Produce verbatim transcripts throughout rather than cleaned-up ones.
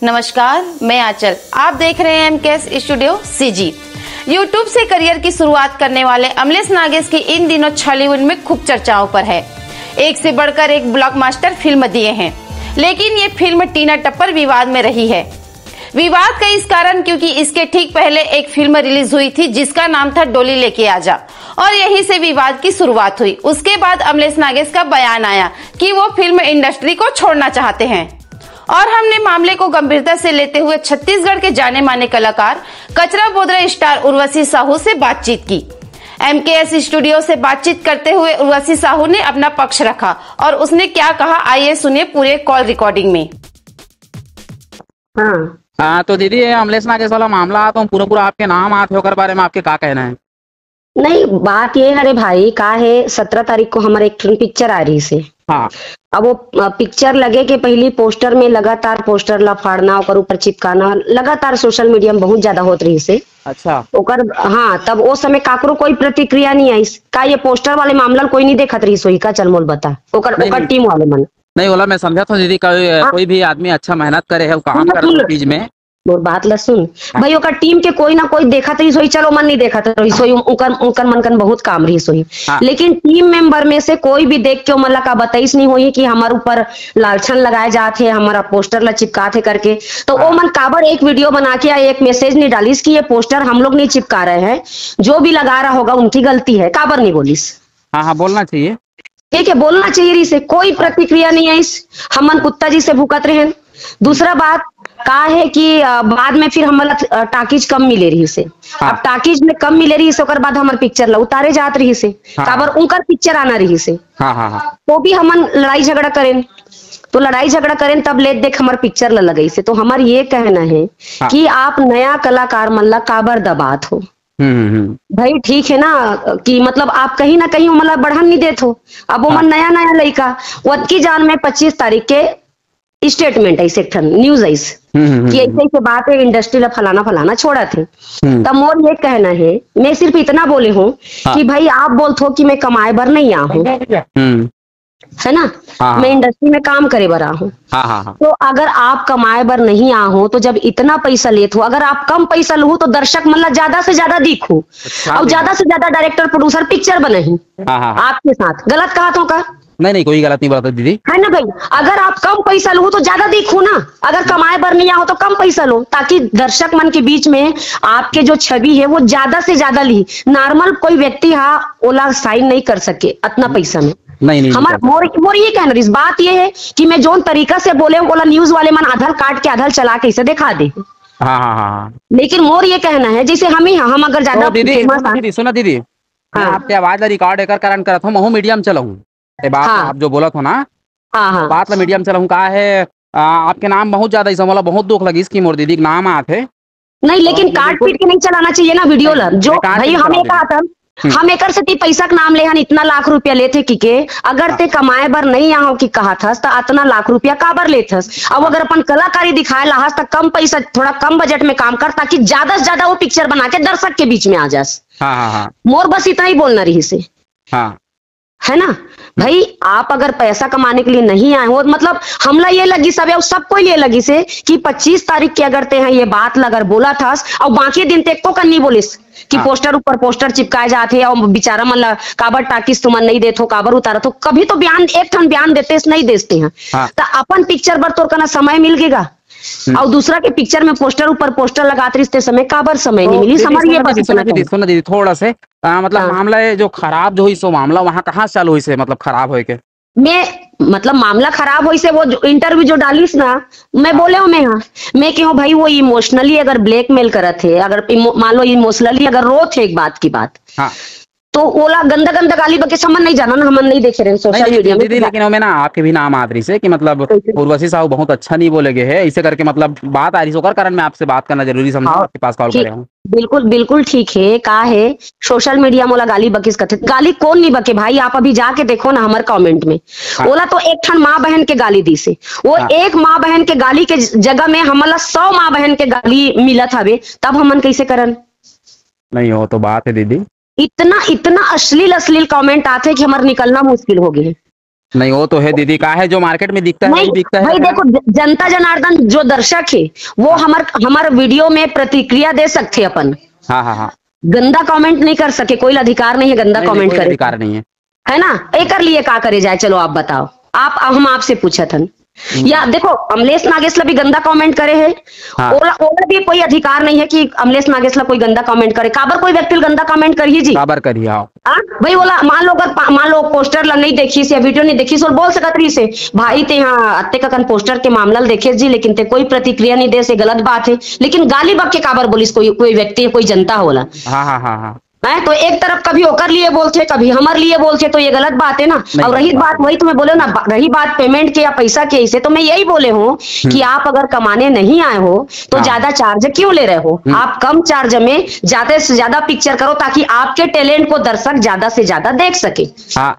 नमस्कार, मैं आंचल। आप देख रहे हैं एमकेएस स्टूडियो सीजी। YouTube से करियर की शुरुआत करने वाले अमलेश नागेश की इन दिनों छॉलीवुड में खूब चर्चाओं पर है। एक से बढ़कर एक ब्लॉकबस्टर फिल्म दिए हैं, लेकिन ये फिल्म टीना टप्पर विवाद में रही है। विवाद का इस कारण, क्योंकि इसके ठीक पहले एक फिल्म रिलीज हुई थी जिसका नाम था डोली लेके आजा, और यहीं से विवाद की शुरुआत हुई। उसके बाद अमलेश नागेश का बयान आया कि वो फिल्म इंडस्ट्री को छोड़ना चाहते हैं। और हमने मामले को गंभीरता से लेते हुए छत्तीसगढ़ के जाने माने कलाकार कचरा बोदरा स्टार उर्वशी साहू से बातचीत की। एमकेएस स्टूडियो से बातचीत करते हुए उर्वशी साहू ने अपना पक्ष रखा और उसने क्या कहा, आइए सुनिए पूरे कॉल रिकॉर्डिंग में। हाँ। हाँ, तो दीदी, ये अमलेश नागेश वाला मामला, तो पूरा पूरा आपके नाम आत हे, ओकर बारे में आपके का कहना है? नहीं, बात ये है रे भाई, का है, सत्रह तारीख को हमारे एक ठन पिक्चर आ रही से। हाँ। अब वो, अ, पिक्चर लगे के पहली पोस्टर में लगातार पोस्टर ला फाड़ना, ओकर ऊपर चिपकाना, लगातार सोशल मीडिया में बहुत ज्यादा होत रही से। अच्छा। ओकर, हाँ, तब वो समय काकरो कोई प्रतिक्रिया नहीं आइस। का ये पोस्टर वाले मामला ल कोई नहीं देखत रही सोई का? चल मोल बता, ओकर, नहीं, ओकर नहीं। टीम वाले मन। नहीं, ओला मैं समझत हूँ दीदी, कोई, हाँ। कोई भी आदमी अच्छा मेहनत करे है, वो काम सुन, करे सुन। है चीज में। मोर बात ला सुन। हाँ। भाई, ओकर टीम के कोई ना कोई देखत रही सोई, चलो मन नहीं देखत रही सोई, उनकर, उनकर मन कन बहुत काम रही सोई। हाँ। लेकिन टीम मेंबर में से कोई भी देख के ओमन ला का बताइस नहीं होई कि हमारे ऊपर लालछन लगाए जात हे, हमारा पोस्टर ला चिपकात हे करके। तो हाँ। ओमन काबर एक वीडियो बना के या एक मैसेज नहीं डालिस कि ये पोस्टर हम लोग नहीं चिपका रहे हैं, जो भी लगा रहा होगा उनकी गलती है, काबर नहीं बोलिस? हाँ, हाँ, बोलना चाहिए। ठीक है, बोलना चाहिए रही से, कोई हाँ। प्रतिक्रिया नहीं आइस। हमन कुत्ता जी से भुगत रहे हैं। दूसरा बात का है कि, अ, बाद में फिर हमला, अ, टाकीज कम मिले रही से। हाँ। अब टाकीज में कम मिले रही से, ओकर बाद हमर पिक्चर ला उतारे जात रही से। हाँ। काबर उनकर पिक्चर आना रही से। हाँ, हाँ, हाँ। तो भी हमन लड़ाई झगड़ा करें, तो लड़ाई झगड़ा करें, तब ले देख हमर पिक्चर ला लगई से। तो हमर ये कहना है हाँ। कि आप नया कलाकार मन ला काबर दबात हो? हम्म, हम्म, हम्म। भाई, ठीक है ना, कि मतलब आप कहीं ना कहीं ओमन ला बढ़न नहीं देत हो। अब ओमन हाँ। नया नया लइका, वतकी जान में पच्चीस तारीख के स्टेटमेंट आइस, एक ठन न्यूज आइस हम्म, हम्म, कि हम्म। ऐसे ऐसे बात है, इंडस्ट्री ला फलाना फलाना छोड़त हे। हम्म। तब मोर ये कहना है, मैं सिर्फ इतना बोले हूँ हाँ। कि भाई, आप बोलत हो कि मैं कमाए बर नहीं आ हूँ, हम्म। है ना? हाँ, हाँ। मैं इंडस्ट्री में काम करे बर आ हूँ। हाँ, हाँ, हाँ। तो अगर आप कमाए बर नहीं आ हो, तो जब इतना पैसा लेत हो, अगर आप कम पैसा लूहो तो दर्शक मन ला ज्यादा से ज्यादा दिखो अच्छा, और जी। ज्यादा से ज्यादा डायरेक्टर प्रोड्यूसर पिक्चर बनाही हाँ, हाँ, हाँ। आपके साथ। गलत कहा तो का? नहीं, नहीं, कोई गलत नहीं बोला था दीदी। है ना भाई, अगर आप कम पैसा लो तो ज्यादा दिखो ना, अगर कमाए बर नहीं आओ तो कम पैसा लो, ताकि दर्शक मन के बीच में आपके जो छवि है वो ज्यादा से ज्यादा ली। नॉर्मल कोई व्यक्ति हा ओला साइन नहीं कर सके अतना पैसा में। नहीं, नहीं, हमार नहीं। मोर, मोर ये कहना रहिस, बात ये है कि मैं जोन तरीका से बोले हूँ, ओला न्यूज वाले मन आधल काट के आधल चला के इसे दिखा दे। हाँ, हाँ, हाँ, हाँ। लेकिन मोर ये कहना है, जैसे हम ही, हम अगर ज्यादा तो दीदी, famous सुनो हैं। दीदी, सुनो दीदी, मैं हाँ। आपके आवाज ला रिकॉर्ड एकर कारण करत हूँ, महू मीडियम चलाऊँ। ये बात हाँ। आप जो बोलत हो ना, हाँ, हाँ। बात ला मीडियम चलाऊँ, का है, आ, आपके नाम बहुत ज्यादा इस वाला बहुत दुख लगिस कि मोर दीदी के नाम आत हे। नहीं, लेकिन और काट बिल्कुल पीट के नहीं चलाना चाहिए ना वीडियो ला। नहीं, जो नहीं, काट भाई पीट हम चलाओ एक दीदी। आत हन, हम्म। हम एकर सेती पैसा के नाम ले हन, इतना लाख रुपया लेथे कि के, अगर हाँ। ते कमाए बर नहीं आहो कि कहत हस, त अतना लाख रुपया काबर लेथस? अब हाँ। अगर अपन कलाकारी दिखाए ला हस, त कम पैसा, थोड़ा कम बजट में काम कर, ताकि ज्यादा से ज्यादा वो पिक्चर बना के दर्शक के बीच में आ जास। हाँ, हाँ, हाँ। मोर बस इतना ही बोलना रहिस हे। हाँ। है ना भाई, आप अगर पैसा कमाने के लिए नहीं आए हो, मतलब हमला ये लगिस, अब सब कोई ये लगिस हे कि पच्चीस तारीख के अगर ते हैं ये बात ला अगर बोलत हस और बाकी दिन ते एको कन नहीं बोलिस कि हाँ। पोस्टर ऊपर पोस्टर चिपकाए जात हे और बेचारा मन ला काबर टाकीज तुमन नहीं देत हो, काबर उतारत हो, कभी तो बयान, एक ठन बयान देते नहीं देते हैं। हाँ। तो अपन पिक्चर बर तोर कना समय मिल गेगा। हम्म। और दूसरा के पिक्चर में पोस्टर ऊपर पोस्टर लगात रहिस ते समय काबर समय तो नहीं मिली? दीदी, समझ ये सुनो बात दीदी, इतना सुनो दीदी, कही। सुनो दीदी, थोड़ा से, आ, मतलब हाँ। मामला ये जो खराब जो होइस, वो मामला वहाँ कहाँ से चालू होइस हे, मतलब खराब होए के? मैं, मतलब मामला खराब होइस हे, वो जो इंटरव्यू जो डालिस ना, मैं हाँ। बोले हूँ, मैं हाँ, मैं कहूँ भाई, वो इमोशनली अगर ब्लैकमेल करत हे, अगर इमो-, मान लो इमोशनली अगर रोत हे एक बात की बात, हाँ। तो ओला गंदा गंदा गाली बके, हमन नहीं जाना ना, हमन नहीं देखे रहे नहीं, सोशल नहीं, मीडिया में दीदी, कि लेकिन ओमे ना आपके भी नाम आत रहिस हे कि मतलब कैसे? उर्वशी साहू बहुत अच्छा नहीं बोले गए है, इसे करके मतलब बात आ रहिस हे, ओकर कारण मैं आपसे बात करना जरूरी समझा, हाँ, आपके पास कॉल ठीक, करे हूँ। बिल्कुल, बिल्कुल ठीक है। का है, सोशल मीडिया मोला गाली बकिस कथे, गाली कौन नहीं बके भाई? आप अभी जाके देखो ना हमारे कमेंट में, हाँ। ओला तो एक ठन माँ बहन के गाली दिस हे, वो हाँ। एक माँ बहन के गाली के जगह में हमला सौ माँ बहन के गाली मिलत हवे, तब हमन कैसे करन? नहीं, वो तो बात है दीदी। इतना, इतना अश्लील, अश्लील कमेंट आथे कि हमार निकलना मुश्किल हो गए। नहीं, वो तो है दीदी, का है, जो मार्केट में दिखता है, वही बिकता है। भाई देखो, ज-, जनता जनार्दन जो दर्शक है, वो हाँ। हमर, हमर वीडियो में प्रतिक्रिया दे सकथे अपन। हाँ, हाँ, हाँ। गंदा कमेंट नहीं कर सके, कोई ला अधिकार नहीं है गंदा नहीं, नहीं, कमेंट कोई करे। अधिकार नहीं है। है ना? एकर लिए का करे जाए, चलो आप बताओ, आप, हम आपसे पूछत हन। हम्म। या देखो, अमलेश नागेश ला भी गंदा कमेंट करे है, हाँ। ओला, ओला भी कोई अधिकार नहीं है कि अमलेश नागेश ला कोई गंदा कमेंट करे। काबर कोई व्यक्ति ला गंदा कमेंट करही जी? काबर करही, हाँ। हाँ? भाई, ओला मान लो, अगर पा-, मान लो पोस्टर ला नहीं देखिस या वीडियो नहीं देखिस, ओला बोल सकत रहिस हे, "भाई, ते हाँ अतेक अकन पोस्टर के मामला ला देखे जी, लेकिन ते कोई प्रतिक्रिया नहीं देस, ये गलत बात है।" लेकिन गाली बक के काबर बोलिस कोई, कोई व्यक्ति, कोई जनता ओला? हाँ, हाँ, हाँ, हाँ। हैं, तो एक तरफ कभी ओकर लिए बोलथे, कभी हमर लिए बोलथे, तो ये गलत बात है ना। नहीं, और रही गलत बात बात है। वही तो मैं बोले ना, बा-, रही बात पेमेंट के या पैसा के, इसे तो मैं यही बोले हूँ कि हम्म। आप अगर कमाने नहीं आए हो, तो हाँ। ज्यादा चार्ज क्यों ले रहे हो? हम्म। आप कम चार्ज में ज्यादा से ज्यादा पिक्चर करो, ताकि आपके टैलेंट को दर्शक ज्यादा से ज्यादा देख सके। हाँ।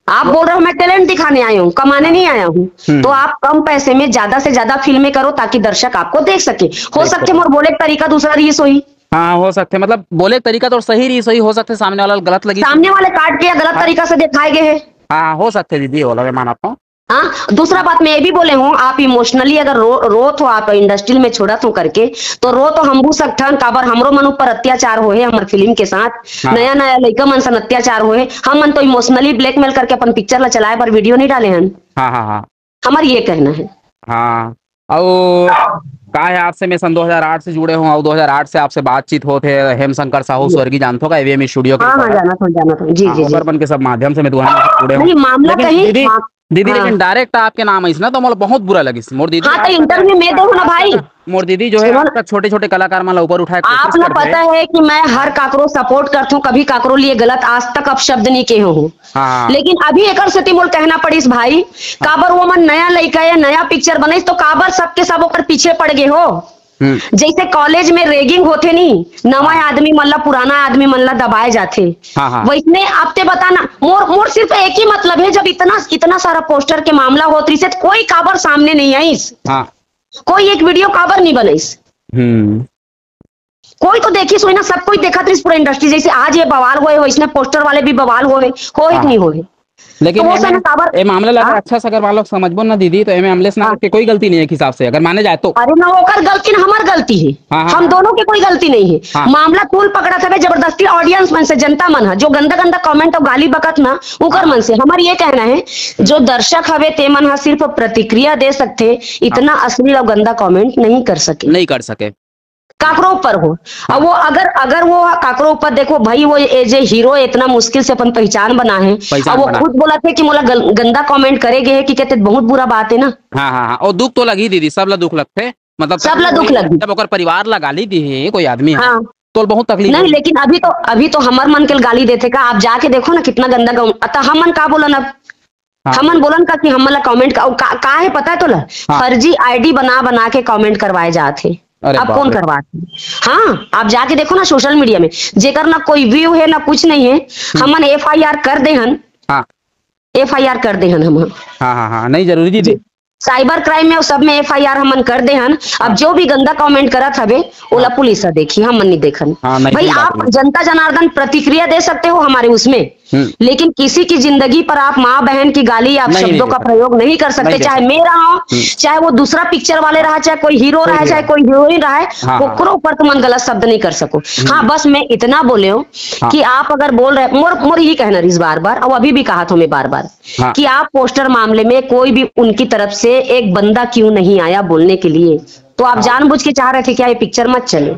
आप बोल रहे हो मैं टैलेंट दिखाने आया हूँ, कमाने नहीं आया हूँ, हम्म। तो आप कम पैसे में ज्यादा से ज्यादा फिल्में करो, ताकि दर्शक आपको देख सके। हो बिल्कुल। सकथे मोर बोले के तरीका दूसरा रहिस होही। हाँ, हो सकथे, मतलब बोले के तरीका तो सही रहिस होही, हो सकथे सामने वाला गलत लगिस। सामने वाले काट के या गलत हाँ। तरीका से दिखाए गए हैं। हाँ, हो सकथे दीदी, ओला मैं मानत हूँ। हाँ, दूसरा बात मैं ये भी बोले हूँ, आप इमोशनली अगर रो, रोत हो, आप इंडस्ट्री में छोड़त हो करके, तो रो तो हम भी सकथन, काबर हमरो मन ऊपर अत्याचार होहे, हमर फिल्म के साथ हाँ। नया नया लइका मन सन अत्याचार होहे, हम मन तो इमोशनली ब्लैकमेल करके अपन पिक्चर ला चलाए बर वीडियो नहीं डाले हन। हाँ, हाँ, हाँ। हमर ये कहना है। हाँ, अउ का है, आपसे मैं सन दो हज़ार आठ से जुड़े हूँ, अउ दो हज़ार आठ से आपसे बातचीत होत है। हेम शंकर साहू जी। स्वर्गीय जानथो का, एवीएम स्टूडियो के हाँ, हाँ, ऊपर। जानत हूँ, जानत हूँ। जी, हाँ, जी, जी। ओकर मन के सब माध्यम से मैं तुहर मन से जुड़े हूँ। नहीं, मामला लेकिन कही, दीदी, हाँ, दीदी, हाँ। लेकिन डायरेक्ट आपके नाम आइस ना, तो मोला बहुत बुरा लगिस। मोर दीदी हाँ, तो आज तक इंटरव्यू मैं देहूँ ना भाई। मोर दीदी जो है, सुनो ना। आज तक छोटे-छोटे कलाकार मन ला ऊपर उठाए के आप कोशिश ना करथे। पता है कि मैं हर काकरो सपोर्ट करथूं, कभी काकरो लिए गलत आज तक अपशब्द नहीं कहे हूँ। हाँ। लेकिन अभी एकर सेती मोल कहना पड़िस भाई, हाँ। काबर वो मन नया लइका या नया पिक्चर बनाइस, तो काबर सबके सब ओकर पीछे पड़ गए हो? हम्म। जैसे कॉलेज में रैगिंग होथे नी, नवा हाँ। आदमी मन ला, पुराना आदमी मन ला दबाए जाथे। हाँ, हाँ। वैसने अब ते बता ना, मोर, मोर सिर्फ एक ही मतलब है, जब इतना, इतना सारा पोस्टर के मामला होत रहिस हे, तो कोई काबर सामने नहीं आइस? हाँ। कोई एक वीडियो काबर नहीं बनाइस? हम्म। कोई तो देखिस होही ना, सब कोई देखत रहिस पूरा इंडस्ट्री, जैसे आज ये बवाल होए, वैसने पोस्टर वाले भी बवाल होए, होए कि हाँ। नहीं होए? लेकिन तो वो एमे, सन काबर, ए मामला ला अगर हाँ। अच्छा से अगर मान लो समझबो ना दीदी, तो एमे अमलेश नाथ हाँ। के कोई गलती नहीं है एक हिसाब से, अगर माने जाए तो। अरे ना, ओकर गलती ना हमर गलती है, हाँ, हाँ, हम हाँ। दोनों के कोई गलती नहीं है। हाँ। मामला तूल पकड़त हवे, जबरदस्ती ऑडियंस मन से, जनता मन ह, जो गंदा गंदा कमेंट और गाली बकत ना, उकर हाँ। मन से। हमर ये कहना है, जो दर्शक हवे, ते मन ह सिर्फ प्रतिक्रिया दे सकथे, इतना हाँ। अश्लील और गंदा कमेंट नहीं कर सके। नहीं कर सके। काकरो ऊपर हो। हाँ। अब वो अगर, अगर वो काकरो ऊपर, देखो भाई, वो ये जे हीरो इतना मुश्किल से अपन पहचान बना है, पहचान अब वो बना। खुद बोलत हे कि मोला गल-, गंदा कमेंट करे गे हे कि कहते बहुत बुरा बात है ना। हाँ, हाँ, हाँ। और दुख तो लगही दीदी, सब ला दुख लगथे, मतलब सब ला तकलीफ दुख होही, लगही। जब ओकर परिवार ला गाली दी है कोई आदमी है, हाँ। तो बहुत तकलीफ नहीं, होही। लेकिन अभी तो, अभी तो हमर मन के गाली देथे का, आप जाके देखो ना कितना गंदा गौ-, अतः हमन का बोलन अब? हाँ। हमन बोलन का कि हमन ला कमेंट का, का, का है पता है तोला? हाँ। फर्जी आईडी बना, बना के कमेंट करवाए जात हे। अरे अब बाप कौन रे। करवात हे? हाँ, आप जाके देखो ना सोशल मीडिया में, जेकर ना कोई व्यू है, ना कुछ नहीं है, हम्म। हमन एफआईआर कर दे हन। हाँ। एफआईआर कर दे हन हम। हाँ, हाँ, हाँ, नहीं जरूरी जी। जी। साइबर क्राइम में, वो सब में एफआईआर हमन कर दे हन। अब हाँ। जो भी गंदा कमेंट करत हवे, ओला हाँ। पुलिस ह देखी, हमन नहीं देखन। हाँ, नहीं, भाई, सही बात आप है। जनता जनार्दन प्रतिक्रिया दे सकते हो हमारे उसमें, हम्म। लेकिन किसी की जिंदगी पर आप माँ बहन की गाली, आप नहीं, शब्दों नहीं का दे सकते। प्रयोग नहीं कर सकते। नहीं दे चाहे सकते। मैं रहा हूँ, हम्म। चाहे वो दूसरा पिक्चर वाले रहा, चाहे कोई हीरो कोई रहा, भी चाहे रहा। कोई हीरोइन रहा है, हाँ, हाँ। ओकरो ऊपर तुमन गलत शब्द नहीं कर सको। हम्म। हाँ, बस मैं इतना बोले हूँ हाँ। कि आप अगर बोल रहे, मोर, मोर यही कहना रहिस बार बार, और अभी भी कहा था मैं बार बार, हाँ। कि आप पोस्टर मामले में कोई भी उनकी तरफ से एक बंदा क्यों नहीं आया बोलने के लिए, तो आप हाँ। जानबूझ के चाह रहे थे क्या ये पिक्चर मत चले?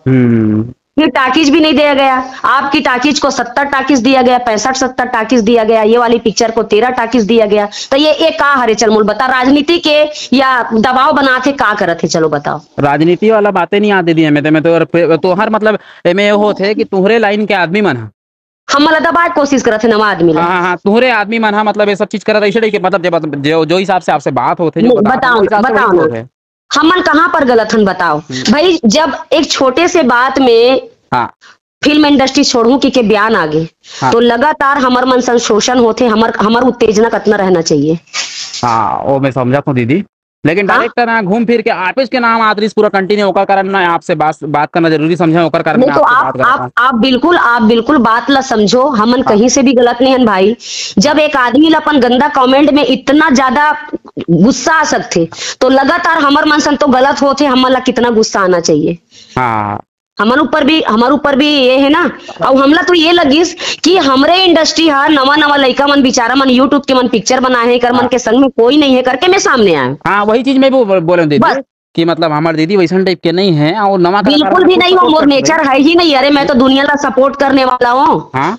हम्म। फिर टाकीज भी नहीं दिया गया, आपकी टाकीज को सत्तर टाकीज दिया गया, पैंसठ सत्तर टाकीज दिया गया, ये वाली पिक्चर को तेरह टाकीज दिया गया, तो ये, ये का हरे चलमुल बता, राजनीति के या दबाव बनाथे, का करत हे, चलो बताओ। राजनीति वाला बातें नहीं आते दिए मैं तो, मैं तो, तो हर मतलब एमे ये होत है कि तुहरे लाइन के आदमी मन ह हमन ला दबाए के कोशिश करत हे नवा आदमी ला। हाँ, हाँ, हाँ, तुहरे आदमी मन ह, मतलब, ये सब चीज करत, ऐसे नहीं कि, मतलब, जब, जो, जो हिसाब से आपसे बात होत हे, जो नहीं, बतात हे, बताओ वो ना, हिसाब से बताओ वही ना। होत हे। हमन कहाँ पर गलत हन, बताओ। हम्म। भाई, जब एक छोटे से बात में हाँ। फिल्म इंडस्ट्री छोड़हूँ कि के बयान आगे, हाँ। तो लगातार हमर मन संशोषण होथे, हमर, हमर उत्तेजना कतना रहना चाहिए? हाँ, वो मैं समझत हूँ दीदी। लेकिन हाँ? डायरेक्टर यहाँ घूम फिर के आर्टिस्ट के नाम आत रहिस पूरा कंटिन्यू, ओकर कारण मैं आपसे बात, बात करना जरूरी समझे, ओकर कारण नहीं मैं तो आपसे आप बात करत आप हूँ। आप बिल्कुल आप बिल्कुल बात ला समझो, हमन हाँ। कहीं से भी गलत नहीं हन भाई। जब एक आदमी ला अपन गंदा कमेंट में इतना ज्यादा गुस्सा आ सकथे, तो लगातार हमर मन सन तो गलत होथे, हमन ला कितना गुस्सा आना चाहिए। हाँ। हमर ऊपर भी हमर ऊपर भी ये है ना। अउ हमला तो ये लगिस कि हमरे इंडस्ट्री हा नवा नवा लइका मन, बेचारा मन YouTube के मन पिक्चर बनाए हैं, कर मन हाँ। के संग में कोई नहीं है करके मैं सामने आया। हाँ, वही चीज मैं भी बोल- बोले हूँ दीदी, बस। कि मतलब हमार दीदी वैसन टाइप के नहीं है और नवा कलाकार बिल्कुल भी को नहीं हो, support मोर करते हैं। नेचर है ही नहीं। अरे, मैं तो दुनिया ला सपोर्ट करने वाला हूँ। हाँ?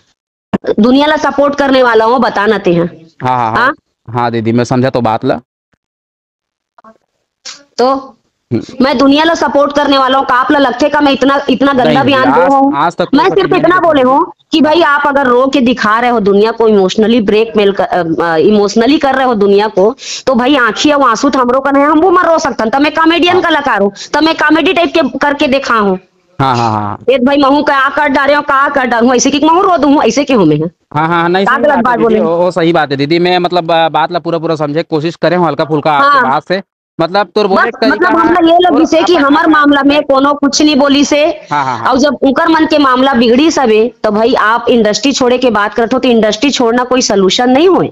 दुनिया ला सपोर्ट करने वाला हूँ, बता ना ते हैं। हाँ, हाँ, हाँ। हाँ? हाँ दीदी, मैं समझा तो बात ला। तो हम्म। मैं दुनिया ला सपोर्ट करने वाला हूँ, का आप ला लगथे का मैं इतना, इतना गंदा नहीं, बयान दे आज, हूँ? आज तक तो मैं ऐसा सिर्फ किसी ने इतना नहीं बोले बोला। हूँ कि भाई, आप अगर रो के दिखा रहे हो दुनिया को, इमोशनली ब्रेकमेल कर, इमोशनली कर रहे हो दुनिया को, तो भाई, आंखी और आंसू तो हमरो कन है, हम वो मर रो सकथन, तो मैं कॉमेडियन हाँ। कलाकार हूँ, तो मैं कॉमेडी टाइप के करके देखा हूँ। हाँ, हाँ, हाँ। ए भाई, महू का कर डारे हो, का कर डारूं, ऐसे कि महू रो दूं, ऐसे के हूँ मैं। हाँ, हाँ, नहीं, का सही गलत बात है बात दीदी, बोले? वो, वो सही बात है दीदी। मैं मतलब, अ, बात ला पूरा, पूरा समझे के कोशिश करे हूँ, हल्का फुल्का आपके हाँ। बात से। मतलब तोर बोले बस, के तरीका मतलब ना, हमला ये तोर लगिस हे कि अपन हमर बात मामला में करना। कोनो कुछ नहीं बोलिस हे। हाँ, हाँ, हाँ। अउ जब उकर मन के मामला बिगड़िस हवे, तो भाई, आप इंडस्ट्री छोड़े के बात करत हो, तो इंडस्ट्री छोड़ना कोई सोल्यूशन नहीं होय।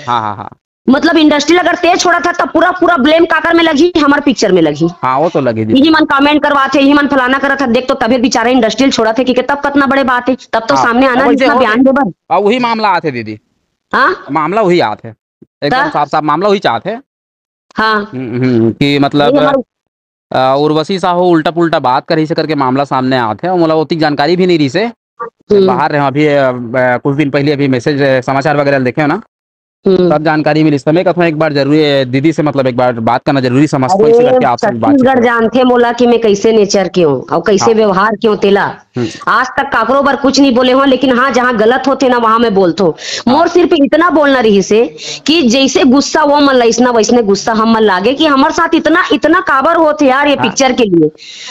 हाँ, हाँ, हाँ। मतलब, इंडस्ट्री अगर ते छोड़त हस, तब पूरा, पूरा ब्लेम काकर में लगही? हमर पिक्चर में लगही। हाँ, वो तो लगही दीदी। इही मन कमेंट करवात हे, इही मन फलाना करत हे, देख तो तभे बेचारा इंडस्ट्री छोड़त हे, कि तब कतना बड़े बात हे, तब तो हाँ, सामने आना वैसे जितना हो बयान गए। देबर। अब वही मामला आत हे दीदी। हाँ? मामला वही आत हे। एकदम त? साफ, साफ मामला वही चाहत हे। हाँ। हम्म, हम्म, कि मतलब, ये हमर अ, उर्वशी साहू उल्टा पुल्टा बात करिस करके मामला सामने आत हे, अउ मोला ओतिक जानकारी भी नहीं रहिस हे। हम्म। बाहर रहे अभी, अ, अ, कुछ दिन पहले अभी मैसेज, अ, समाचार वगैरह देखे हो ना, हम्म। तब जानकारी मिलिस। तो मैं कहता हूँ एक बार जरूरी है दीदी से, मतलब एक बार बात करना जरूरी समझता हूँ, इसी अरे, करके आपसे भी बातचीत छत्तीसगढ़ करो। जानथे मोला कि मैं कैसे नेचर के हूँ और कैसे हाँ। व्यवहार के हूँ तेला। हम्म। आज तक काकरो बर कुछ नहीं बोले हो, लेकिन हाँ, जहाँ गलत होथे ना, वहाँ मैं बोलथो। हाँ। मोर सिर्फ इतना बोलना रहिस हे कि जैसे गुस्सा वो मन ला, इसना वैसने गुस्सा हम मन लागे कि हमर साथ इतना, इतना काबर होथे यार ये हाँ। पिक्चर के लिए।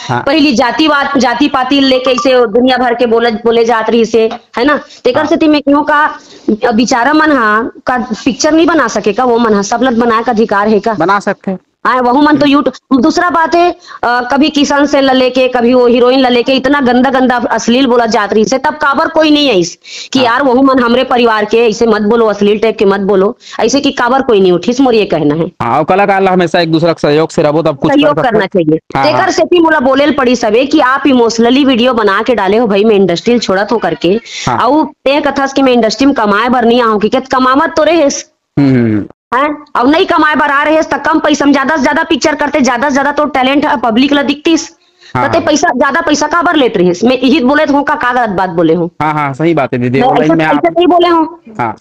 हाँ। पहली जातिवाद, जाति पाति लेके इसे दुनिया भर के बोले, बोले जात रहिस हे, है ना? तेकर हाँ। सेती मैं कहूँ का, बेचारा मन हा का पिक्चर नहीं बना सके का? वो मन हा सब लग बनाए का अधिकार है का? बना सकथे। आए, वहू मन तो YouTube, दूसरा बात है, अ, कभी किशन से ल लेके, कभी वो हीरोइन ल लेके इतना गंदा गंदा अश्लील बोला जात रहिस हे, तब काबर कोई नहीं आइस कि हाँ। यार, वहू मन हमरे परिवार के, ऐसे मत बोलो, अश्लील टाइप के मत बोलो, ऐसे कि काबर कोई नहीं उठिस, मोर ये कहना है। हाँ, और कलाकार ला हमेशा एक दूसरा के सहयोग से रहो, तब कुछ कर सहयोग सकते करना हैं। चाहिए। हाँ, तेकर हाँ। सेती मोला बोले ल पड़िस हवे कि आप इमोशनली वीडियो बना के डाले हो भाई, मैं इंडस्ट्री ल छोड़त हूँ करके, हाँ। अउ ते कथस कि मैं इंडस्ट्री में कमाए बर नहीं आऊँ, कि कमावत तो रहेस, हम्म, हम्म। हैं? अउ नहीं कमाए बर आ रहे त कम पैसा में ज्यादा से ज्यादा पिक्चर करते, ज्यादा से ज्यादा तो टैलेंट है, पब्लिक ला दिखतीस। हाँ, तो ते हाँ। पैसा, ज्यादा पैसा काबर लेत रहिस? मैं यही बोले तो का, का गलत बात बोले हूँ? हाँ, हाँ, सही बात है दीदी, मैं वो लाइन ऐसा, में आप ऐसा नहीं बोले हूँ। हाँ।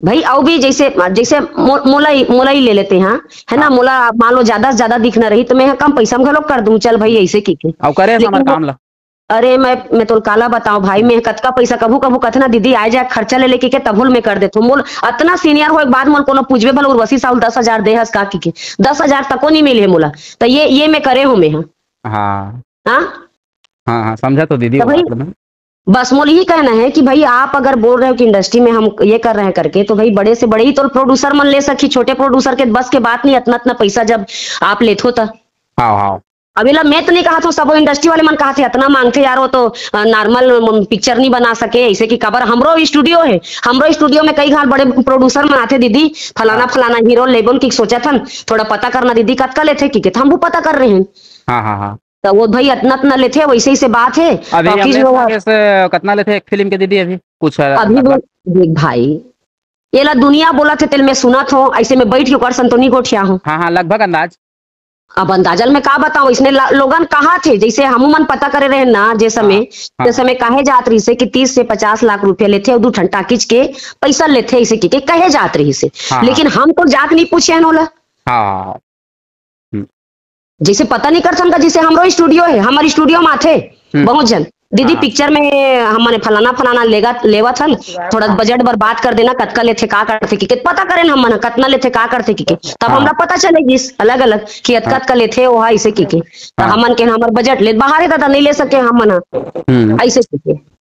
भाई, अउ भी जैसे, जैसे मो-, मोला ही, मोला ही ले लेते हैं, है ना? हाँ। मोला मान लो ज्यादा से ज्यादा दिखना रही तो मैं कम पैसा में घलो कर दूं, चल भाई, ऐसे की के। अउ करे लेकिन हमारे काम ला। अरे, मैं, मैं तोल काला बताऊं भाई, मैं कतका पैसा कभू, कभू कथे ना, "दीदी, आए जाए खर्चा ले लेके के तभो ल मैं कर देथो।" मोल अतना सीनियर होए के बाद मोल कोनो पूछबे, "भला उर्वशी साहू दस हजार दे हस का?" की के, "दस हजार तको नहीं मिले मोला।" तो ये, ये मैं करे हूँ मैं, हाँ। हाँ। हाँ? हाँ, हाँ, समझा तो दीदी तो वो भाई, बात मैं। बस मोल यही कहना है कि भाई, आप अगर बोल रहे हो कि इंडस्ट्री में हम ये कर रहे हैं करके, तो भाई, बड़े से बड़े ही तो प्रोड्यूसर मन ले सकी, छोटे प्रोड्यूसर के बस के बात नहीं, इतना, इतना पैसा जब आप लेथो तो। हाँ, हाँ। अब एला मैं तो नहीं कहा था, सबो इंडस्ट्री वाले मन कहा थे, "इतना मांगथे यार, वो तो, अ, नॉर्मल, अम, पिक्चर नहीं बना सके।" ऐसे कि काबर, हमरो स्टूडियो है, हमरो स्टूडियो में कई घाल बड़े प्रोड्यूसर मन आथे, "दीदी, फलाना, हाँ। फलाना हीरो लेबोन की सोचत हन, थोड़ा पता करना दीदी, कतका लेथे?" की के, तो हम वो पता कर रहे हैं। हाँ, हाँ, हाँ। तो वो भाई इतना, इतना लेथे, वैसे ही से बात है। अभी टॉकीज हमने में वो सारे से कितना लेथे एक फिल्म के दीदी अभी? कुछ, अ, अभी वो, लगभग? देख भाई, ये ला दुनिया बोला थे, तेल में सुना थो, ऐसे में बैठ के ओकर संतोनी गोठिया हो। हाँ, हाँ, लगभग अंदाज। अब अंदाजल में का बताऊं, इसने ला-, लोगन कहा थे, जैसे हमू मन पता करे रहे ना, जे समय, हाँ, हाँ। जे समय कहे जात रहिसे कि तीस से पचास लाख रुपया लेथे, अउ दू ठन टाकीज के पैसा लेथे, ऐसे की के कहे जात रहिसे। हाँ, हाँ। लेकिन हम तो जाके नहीं पूछे हन ओला। हाँ। हम्म। जैसे पता नहीं करथन का, जैसे हमरो स्टूडियो है, हमारे स्टूडियो में आथे हम्म। बहुत जन, "दीदी, हाँ। पिक्चर में हमने फलाना फलाना लेगा, लेवा थन, थोड़ा हाँ। बजट बर बात कर देना, कतका लेथे, का करथे की के।" पता करेन हमन ह, कतना लेथे, का करथे की के, तब हाँ। हमरा पता चले गिस अलग अलग कि अतका हाँ। अतका लेथे, वो है इसे की के। तो हाँ। हमन के हमर बजट ले बाहर है, दादा, नहीं ले सके हमन ह। हम्म। ऐसे की के।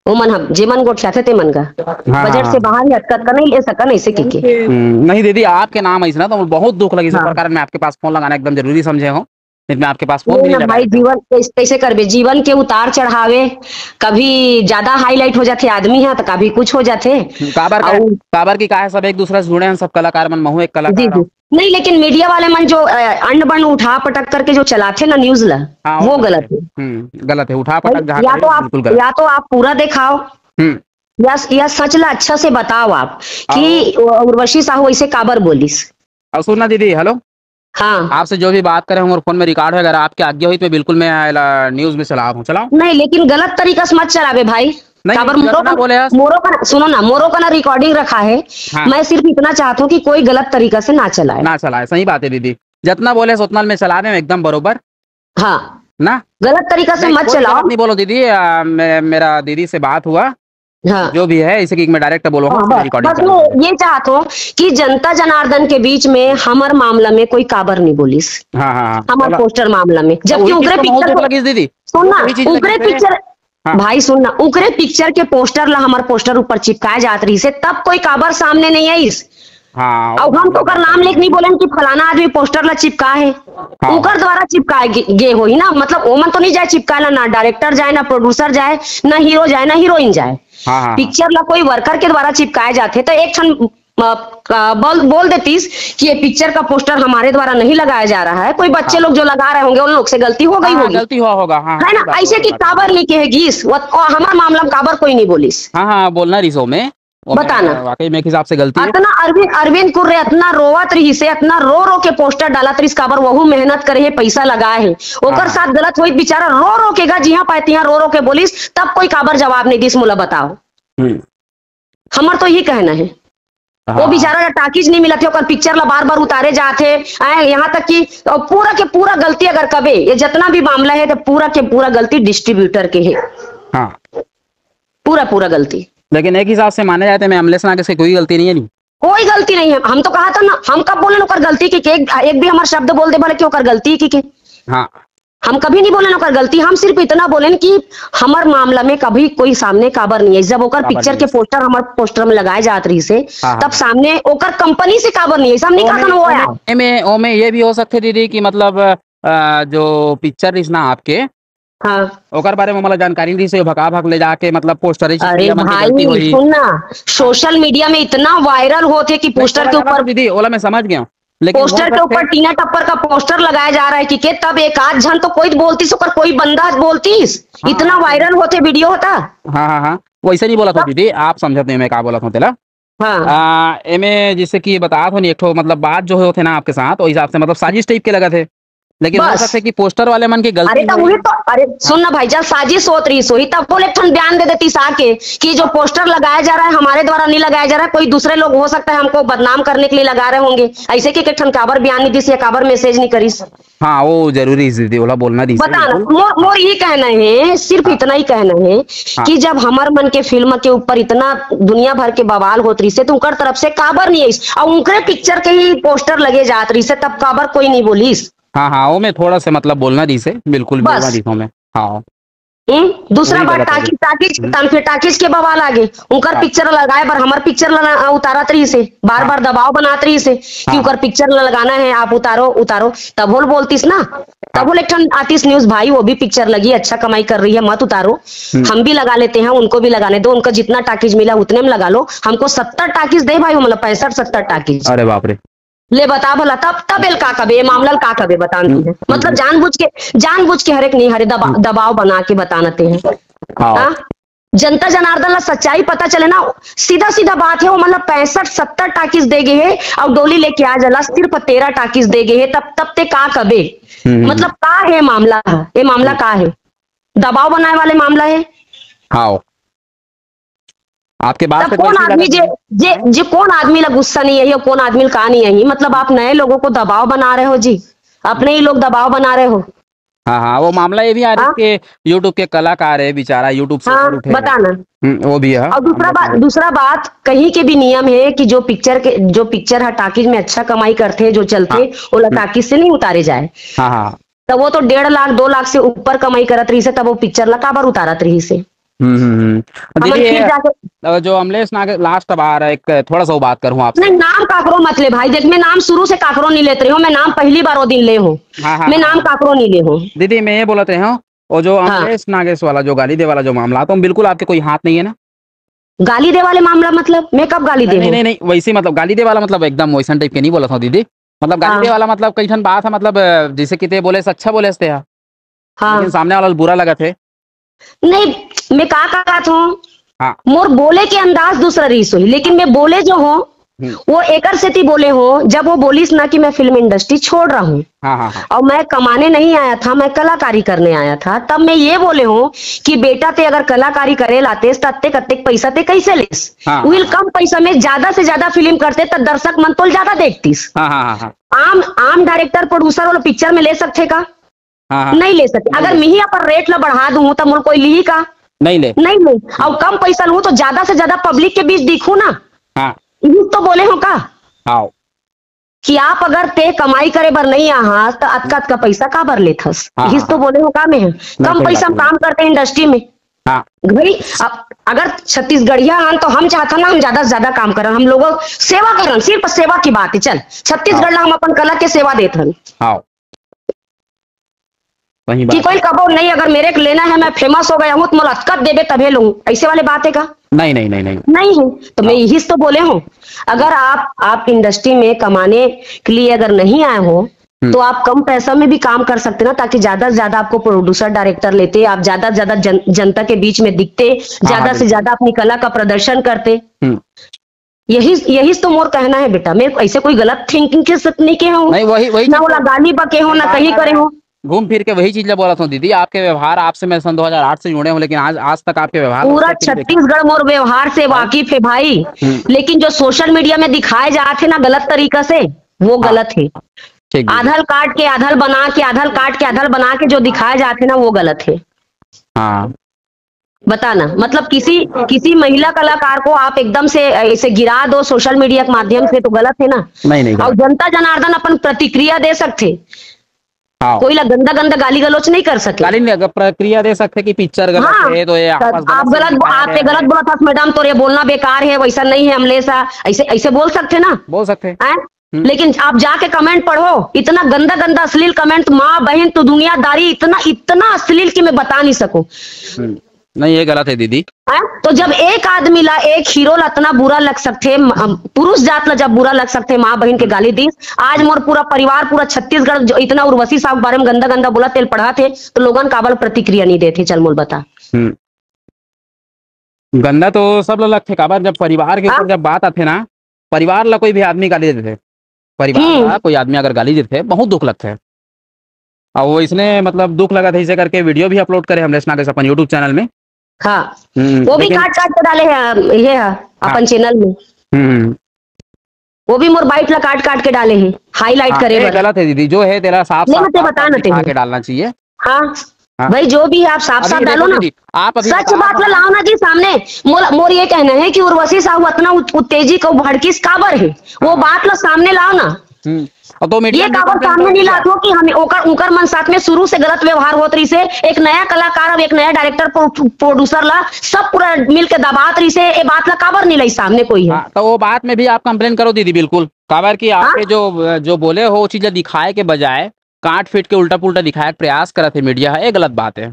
ओमन ह, जेमन गोठियाथे तेमन का। हाँ, बजट हाँ, से हाँ। बाहर ही अतका, अतका नहीं ले सकन, ऐसे कहिके। हम्म, नहीं दीदी, आपके नाम ऐसे ना तो बहुत दुख लगी, इस हाँ। प्रकार मैं आपके पास फोन लगाना एकदम जरूरी समझे हूँ। नहीं तो मैं आपके पास फोन नहीं भी ना नहीं भाई, लगाया। जीवन कैसे, कैसे करबे? जीवन के उतार चढ़ावे, कभी ज्यादा हाईलाइट हो जाथे आदमी ह, तो कभी कुछ हो जाथे। काबर का, अउ काबर की का है, सब एक दूसरा से जुड़े हैं, सब कलाकार मन, महू एक जी, कलाकार जी। हूँ। नहीं, लेकिन मीडिया वाले मन जो, अ, अंड बंड उठा पटक करके जो चलाथे ना न्यूज ला, हाँ, वो वो गलत गलत है। है। हम्म, गलत है, उठा पटक भाई, जहाँ या करे, तो आप, बिल्कुल गलत। या तो आप पूरा दिखाओ, हम्म। या, या सच ला अच्छा से बताओ आप कि हाँ। उर्वशी साहू ऐसे काबर बोलिस। और सुनना दीदी, हेलो। हाँ। आपसे जो भी बात करे होंगे और फोन में रिकॉर्ड है, अगर आपकी आज्ञा हुई तो मैं बिल्कुल मैं एला न्यूज में चलाहूँ, चलाऊँ? नहीं, लेकिन गलत तरीका से मत चलावे भाई। नहीं, काबर मोरो जितना का, बोले हस। मोरो का, सुनो ना, मोरो का ना रिकॉर्डिंग रखा है। हाँ। मैं सिर्फ इतना चाहता हूँ कि कोई गलत तरीका से ना चलाए। ना चलाए, सही बात है दीदी। जितना बोले हस उतना मैं चला रहे हूँ एकदम बरोबर। हाँ। ना? गलत तरीका से नहीं, मत कोई चलाओ। गलत नहीं बोलो दीदी, आ, मैं, मेरा दीदी से बात हुआ। हाँ। जो भी है, इसे कि मैं डायरेक्ट बोलूंगा, हाँ, बस, रिकॉर्डिंग बस करूंगा। मैं ये चाहत हूँ कि जनता जनार्दन के बीच में हमर मामला में कोई काबर नहीं बोलिस। हाँ, हाँ, हाँ। हमर बोला। पोस्टर मामला में, तो जबकि वही चीज उकरे तो बहुत पिक्चर दुख को, लगिस दीदी। सुन ना, वही चीज उकरे लगिस रे। पिक्चर, हाँ। भाई सुन ना, उकरे पिक्चर के पोस्टर ला हमर पोस्टर ऊपर चिपकाए जात रहिस हे, तब कोई काबर सामने नहीं आइस। हाँ, अब वो हम तो ओकर नाम लेके नहीं बोलेन कि फलाना आदमी पोस्टर ला चिपका है, हाँ। ओकर द्वारा चिपकाए गे, गे होही ना, मतलब ओमन तो नहीं जाए चिपकाए ला, ना डायरेक्टर जाए, ना प्रोड्यूसर जाए, ना हीरो जाए, ना हीरोइन जाए। हाँ, हाँ, हाँ। पिक्चर ला कोई वर्कर के द्वारा चिपकाए जाथे तो एक ठन, अ, अ, बोल, बोल देतीस कि ये पिक्चर का पोस्टर हमारे द्वारा नहीं लगाया जा रहा है, कोई बच्चे हाँ। लोग जो लगा रहे होंगे उन लोग से गलती हो गई हाँ, हाँ, होगी। गलती हुआ होगा, हाँ, है ना? सही बात है, ऐसे सही कि बात है। काबर नहीं कहे गीस, वो, वो हमार मामला में काबर कोई नहीं बोलिस। हाँ, हाँ, बोलना रहीस ओमे। वो बताना। मैं, वाकई में एक हिसाब से गलती है। अतना अरविंद, अरविंद कुर्रे अतना रोवत रहिस हे, अतना रो रो के पोस्टर डालत रहिस, काबर वहू मेहनत करे हे, पैसा लगाए हे, ओकर हाँ। साथ गलत होई, बेचारा रो रो के गा, जिहाँ पाए तिहाँ रो रो के बोलिस, तब कोई काबर जवाब नहीं दिस, मोला बताओ। हम्म। हमर तो यही कहना है। वो हाँ। बेचारा ला टाकीज नहीं मिलत हे, ओकर पिक्चर ला बार बार उतारे जात हे, आए, यहाँ तक कि पूरा के पूरा गलती अगर कबे, ये जितना भी मामला है, तो पूरा के पूरा गलती डिस्ट्रीब्यूटर के है। हाँ। पूरा, पूरा गलती। लेकिन एक हिसाब से माने जाए तो मैं अमलेश नागेश के कोई गलती नहीं है, नहीं। कोई गलती नहीं है। हम तो कहा था ना, हम कब बोलेन ओकर गलती की, कि एक, एक भी हमार शब्द बोल दे भले कि ओकर गलती की, कि हाँ। हम कभी नहीं बोलेन ओकर गलती, हम सिर्फ इतना बोलेन कि हमर मामला में कभी कोई सामने काबर नहीं है। जब ओकर काबर पिक्चर नहीं के है। पोस्टर हमर पोस्टर में लगाए जात रहिस हे, हाँ, हाँ, तब हाँ। सामने ओकर कंपनी से काबर नहीं है, हम नहीं ओमे, कहा था ना वो ओमे, आया। ओमे, ओमे ये भी हो सकते दीदी कि मतलब, अ, जो पिक्चर रहिस ना आपके, हाँ। ओकर बारे में मोला जानकारी नहीं से भका भक ले जाके मतलब पोस्टर ही अरे चिपकिया मन के गलती भाई, होही। सुन ना, सोशल मीडिया में इतना वायरल होत हे कि नहीं, पोस्टर ओला के समझ ऊपर, दीदी, ओला मैं समझ गया हूँ। लेकिन हो पोस्टर के सकथे ऊपर टीना टप्पर का पोस्टर लगाया जा रहा है कि के, तब एक आध झन तो कोई बोलतीस, ओकर कोई बंदा बोलतीस, हाँ, इतना हाँ। वायरल होत हे वीडियो होता। हाँ, हाँ, हाँ, वैसे नहीं बोलत हों तब दीदी, आप समझत नहीं मैं का बोलत हों तेला। हाँ। आ, एमे जैसे कि बतात हों, एक ठो मतलब बात जो होथे ना आपके साथ, वो हिसाब से मतलब साजिश टाइप के लगथे। लेकिन हो बस। सकथे कि पोस्टर वाले मन के गलती अरे, तब होही। उही तो, अरे, सुन ना भाई, जब साजिश होत रहिस होही, तब बोले एक ठन बयान दे देतीस आके कि जो पोस्टर लगाया जा रहा है, हमारे द्वारा नहीं लगाया जा रहा है, कोई दूसरे लोग हो सकता है हमको बदनाम करने के लिए लगा रहे होंगे। ऐसे के एक ठन काबर बयान नहीं दिस या काबर मैसेज नहीं करिस? हाँ, वो जरूरी है दीदी, ओला बोलना रहिस हे, बता ना, बिल्कुल। मोर, मोर ये कहना है, सिर्फ हाँ। इतना ही कहना है हाँ। कि जब हमर मन के फिल्म के ऊपर इतना दुनिया भर के बवाल होत रहिस हे, तो उनकर तरफ से काबर नहीं आइस? और उनकरे पिक्चर के ही पोस्टर लगे जात रहिस हे, तब काबर कोई नहीं बोलिस? हाँ, हाँ, वो मैं थोड़ा सा मतलब बोलना रहिस हे, बिल्कुल बस। बोलना रहिस हे मैं। हाँ। हम्म? दूसरा वही बात गलत है। टाकीज, टाकीज, हम्म। तब फिर टाकीज के बवाल आगे। उनकर हाँ। पिक्चर लगाए बर हमर पिक्चर ला, अ, उतारत रहिस हे, बार-बार हाँ। दबाव बनात रहिस हे कि हाँ। उनकर पिक्चर ला लगाना है, आप उतारो, उतारो। तब होल बोलतीस ना, तब हाँ। होल एक ठन आतीस न्यूज, भाई, वो भी पिक्चर लगी, अच्छा कमाई कर रही है, मत उतारो। हम्म। हम भी लगा लेते हैं, उनको भी लगाने दो, उनका जितना टाकीज मिला उतने में लगा लो। हमको सत्तर टाकीज दे भाई, मतलब पैंसठ सत्तर टाकीज। अरे बाप रे। ले बता भला, तब, तब एल का कबे, ये मामला ल का कबे, बता न हम्म, तुमन। हम्म, मतलब हम्म। जानबूझ के, जानबूझ के हरेक नहीं हरे दबा-, हम्म। दबाव बना के बता न तें। हाँ। हाँ? जनता जनार्दन ला सच्चाई पता चले ना, सीधा सीधा बात है, वो मतलब पैंसठ सत्तर टाकीज दे गे हे और डोली लेके आ जला सिर्फ तेरह टाकीज दे गे हे, तब, तब तें का कबे? हम्म, हम्म। मतलब का है मामला? ये मामला हम्म। का है? दबाव बनाए वाले मामला है? हाँ। आपके बात तब से तो कौन ऐसी आदमी लगा जे, जे, हाँ? जे कौन आदमी ला गुस्सा नहीं आई और कौन आदमी ला का नहीं आई? मतलब आप नए लोगों को दबाव बना रहे हो जी, अपने ही लोग दबाव बना रहे हो। हाँ, हाँ, वो मामला ये भी आ रहा है हाँ? कि YouTube के कलाकार है बेचारा, YouTube से हाँ, ऊपर उठे हैं। बता ना। हम्म, वो भी है। और दूसरा बात, दूसरा बात, कहीं के भी नियम है कि जो पिक्चर के, जो पिक्चर है टाकीज में अच्छा कमाई करते हैं, जो चलते हाँ। हैं, वो ला हम्म। टाकीज से नहीं उतारे जाए। हाँ, हाँ। तब वो तो डेढ़ लाख, दो लाख से ऊपर कमाई करत रहिस हे, तब वो पिक्चर ला काबर उतारत रहिस हे? हम्म हम्म हम्म। दीदी, ये, जाके, जो अमलेश नागे, लास्ट बार एक थोड़ा सा वो बात करूँ आपसे। नहीं, नाम काकरो मत ले भाई, देख, मैं नाम शुरू से काकरो नहीं लेते रहे हूँ, मैं नाम पहली बार वो दिन ले हूँ। हाँ, हाँ, मैं हाँ, नाम हाँ। काकरो नहीं ले हूँ। दीदी, मैं ये बोलत रहे हूँ, वो जो हाँ। अमलेश नागेश वाला जो गाली दे वाला जो मामला, तो बिल्कुल आपके कोई हाथ नहीं है ना? गाली दे वाले मामला मतलब मैं कब गाली दे? नहीं, नहीं, नहीं, वैसे मतलब गाली दे वाला मतलब एकदम वैसन टाइप के नहीं बोलत हूँ दीदी। मतलब गाली हाँ। दे वाला मतलब कई ठन बात है, मतलब जैसे कि ते बोले से अच्छा बोले से हाँ। लेकिन सामने वाला बुरा लगा थे। नहीं, मैं का कहत हूँ, हाँ। मोर बोले के अंदाज दूसरा रहीस होही, लेकिन मैं बोले जो हूँ हम्म। वो एकर सेती बोले हूँ, जब वो बोलिस ना कि मैं फिल्म इंडस्ट्री छोड़ रहा हूँ हाँ, हाँ, हाँ। और मैं कमाने नहीं आया था, मैं कलाकारी करने आया था, तब मैं ये बोले हूँ कि बेटा ते अगर कलाकारी करे लातेस त अत्ते कत्ते पैसा ते कैसे लेस? हाँ, उहिल हाँ, कम पैसा में ज्यादा से ज्यादा फिल्म करते त दर्शक मन तोल ज्यादा देखतीस। हाँ, हाँ, हाँ, हाँ। आम आम डायरेक्टर प्रोड्यूसर वाला पिक्चर में ले सकते का? हाँ, हाँ। नहीं ले सकते। अगर मिही अपन रेट ला बढ़ा दूँ त मोर कोई लिही का? नहीं ले। नहीं ले। और कम पैसा लूँ तो ज्यादा से ज्यादा पब्लिक के बीच दिखूँ ना। हाँ। यही तो बोले हो का? हाँ। कि आप अगर ते कमाई करे बर नहीं आहा त अतका अतका पैसा काबर लेथस? हाँ, यही हाँ, तो हाँ। बोले हो का मैं? नहीं, कम सही पैसा बात में है। काम करते इंडस्ट्री में। हाँ। भाई, अब अगर छत्तीसगढ़िया हन तो हम चाहत हन ना हम ज्यादा से ज्यादा काम करन, हम लोगों सेवा करन, सिर्फ सेवा की बात है। चल, छत्तीसगढ़ हाँ। ला हम अपन कला के सेवा देत हन। हाँ। सही कि बात कोई है। कबो नहीं, अगर मेरे को लेना है, मैं फेमस हो गया हूँ, तो मोला अतका देबे तभे लूँ, ऐसे वाले बात है का? नहीं, नहीं, नहीं, नहीं। नहीं है, तो मैं हाँ। यही तो बोले हूँ, अगर आप आप इंडस्ट्री में कमाने के लिए अगर नहीं आए हो हम्म। तो आप कम पैसा में भी काम कर सकते ना, ताकि ज्यादा से ज्यादा आपको प्रोड्यूसर डायरेक्टर लेते, आप ज्यादा से ज्यादा जन, जनता के बीच में दिखते, हाँ, ज्यादा हाँ, से बिल्कुल। ज्यादा अपनी कला का प्रदर्शन करते। हम्म। यही यही तो मोर कहना है बेटा, मैं ऐसे कोई गलत थिंकिंग के साथ नहीं कहे हूँ, नहीं, वही वही ना चीज वाला तो गाली बके हो, ना बार कहीं बार करे मैं हो। घूम फिर के वही चीज ला बोलत हूँ दीदी, आपके व्यवहार, आपसे मैं सन दो हज़ार आठ से जुड़े हूँ, लेकिन आज आज तक आपके व्यवहार पूरा वैसे फील देखा। छत्तीसगढ़ मोर व्यवहार से हाँ। वाकिफ है भाई, हम्म। लेकिन जो सोशल मीडिया में दिखाए जात है ना गलत तरीका से, वो हाँ। गलत है। ठीक, ठीक। आधल काट के, आधल बना के, आधल काट के, आधल बना के जो दिखाए जात है ना, वो गलत है। हाँ। बताना, मतलब किसी किसी महिला कलाकार को आप एकदम से ऐसे गिरा दो सोशल मीडिया के माध्यम से, तो गलत है ना। नहीं, नहीं, और गलत। जनता जनार्दन अपन प्रतिक्रिया दे सकते, हाँ। कोई ला गंदा गंदा गाली गलौच नहीं कर सके। गाली नहीं, अगर प्रतिक्रिया दे सकते कि पिक्चर गलत हाँ, है, तो ये तो आवाज गलत आप गलत सिंगिंग बो-, है, आप ये गलत बोला था मैडम, तो ये बोलना बेकार है, वैसा नहीं है, हमले सा ऐसे ऐसे बोल सकते ना। बोल सकते हैं। हैं? हम्म। लेकिन आप जाके कमेंट पढ़ो, इतना गंदा गंदा अश्लील कमेंट, माँ बहन तो दुनियादारी इतना इतना अश्लील कि मैं बता नहीं सकूं। हम्म। नहीं, ये गलत है दीदी। हैं? तो जब एक आदमी ला, एक हीरो ला इतना बुरा लग सकते, म-, अम, पुरुष जात ला जब बुरा लग सकते, माँ बहन के गाली दीस, आज मोर पूरा परिवार, पूरा छत्तीसगढ़ जो इतना उर्वशी साहू के बारे में गंदा गंदा बोला, तेल पढ़ा थे, तो लोगन काबर प्रतिक्रिया नहीं देते, चल मोल बता। हम्म। गंदा तो सब ला लगथे, काबर जब परिवार के हाँ। ऊपर जब बात आथे ना, परिवार ला कोई भी आदमी गाली देथे, परिवार हम्म। ला कोई आदमी अगर गाली देथे, बहुत दुख लगथे। और वो इसने मतलब दुख लगा था, इसे करके वीडियो भी अपलोड करे हमने इसना के अपन YouTube चैनल में। हाँ, हम्म, वो भी लेकिन काट काट के डाले हैं, ये है हाँ। अपन चैनल में। हम्म। वो भी मोर बाइट ला काट काट के डाले हैं, हाईलाइट हाँ, करे ये बर। गलत है दीदी, जो है तेरा साफ नहीं, साफ मैं ते साफ बता साफ ना ते दिखा हूँ। के डालना चाहिए। हाँ। हाँ। भाई, जो भी है आप साफ अभी साफ देखो डालो ना। दीदी, आप अभी सच बताओ बात ला ना। लाओ ना जी सामने। मोर मोर ये कहना है कि उर्वशी साहू अतना उत-, उत्तेजित और भड़किस काबर है, वो हाँ। बात ला सामने लाओ ना। हम्म। और तो मीडिया ये में काबर कंप्लेंट सामने करो नहीं दीदी। लात हो कि हमें ओकर उनकर मन साथ में शुरू से गलत व्यवहार होत रही से, एक नया कलाकार और एक नया डायरेक्टर प्रो-, प्रोड्यूसर ला सब पूरा मिल के दबात रही से, ये बात ला काबर नहीं लाई सामने कोई है? हाँ, तो वो बात में भी आप कंप्लेन करो दीदी, बिल्कुल। काबर कि हाँ? आपके जो जो बोले हो वो चीजें दिखाए के बजाय काट फीट के उल्टा पुल्टा दिखाए के प्रयास करत हे मीडिया, है ये गलत बात है।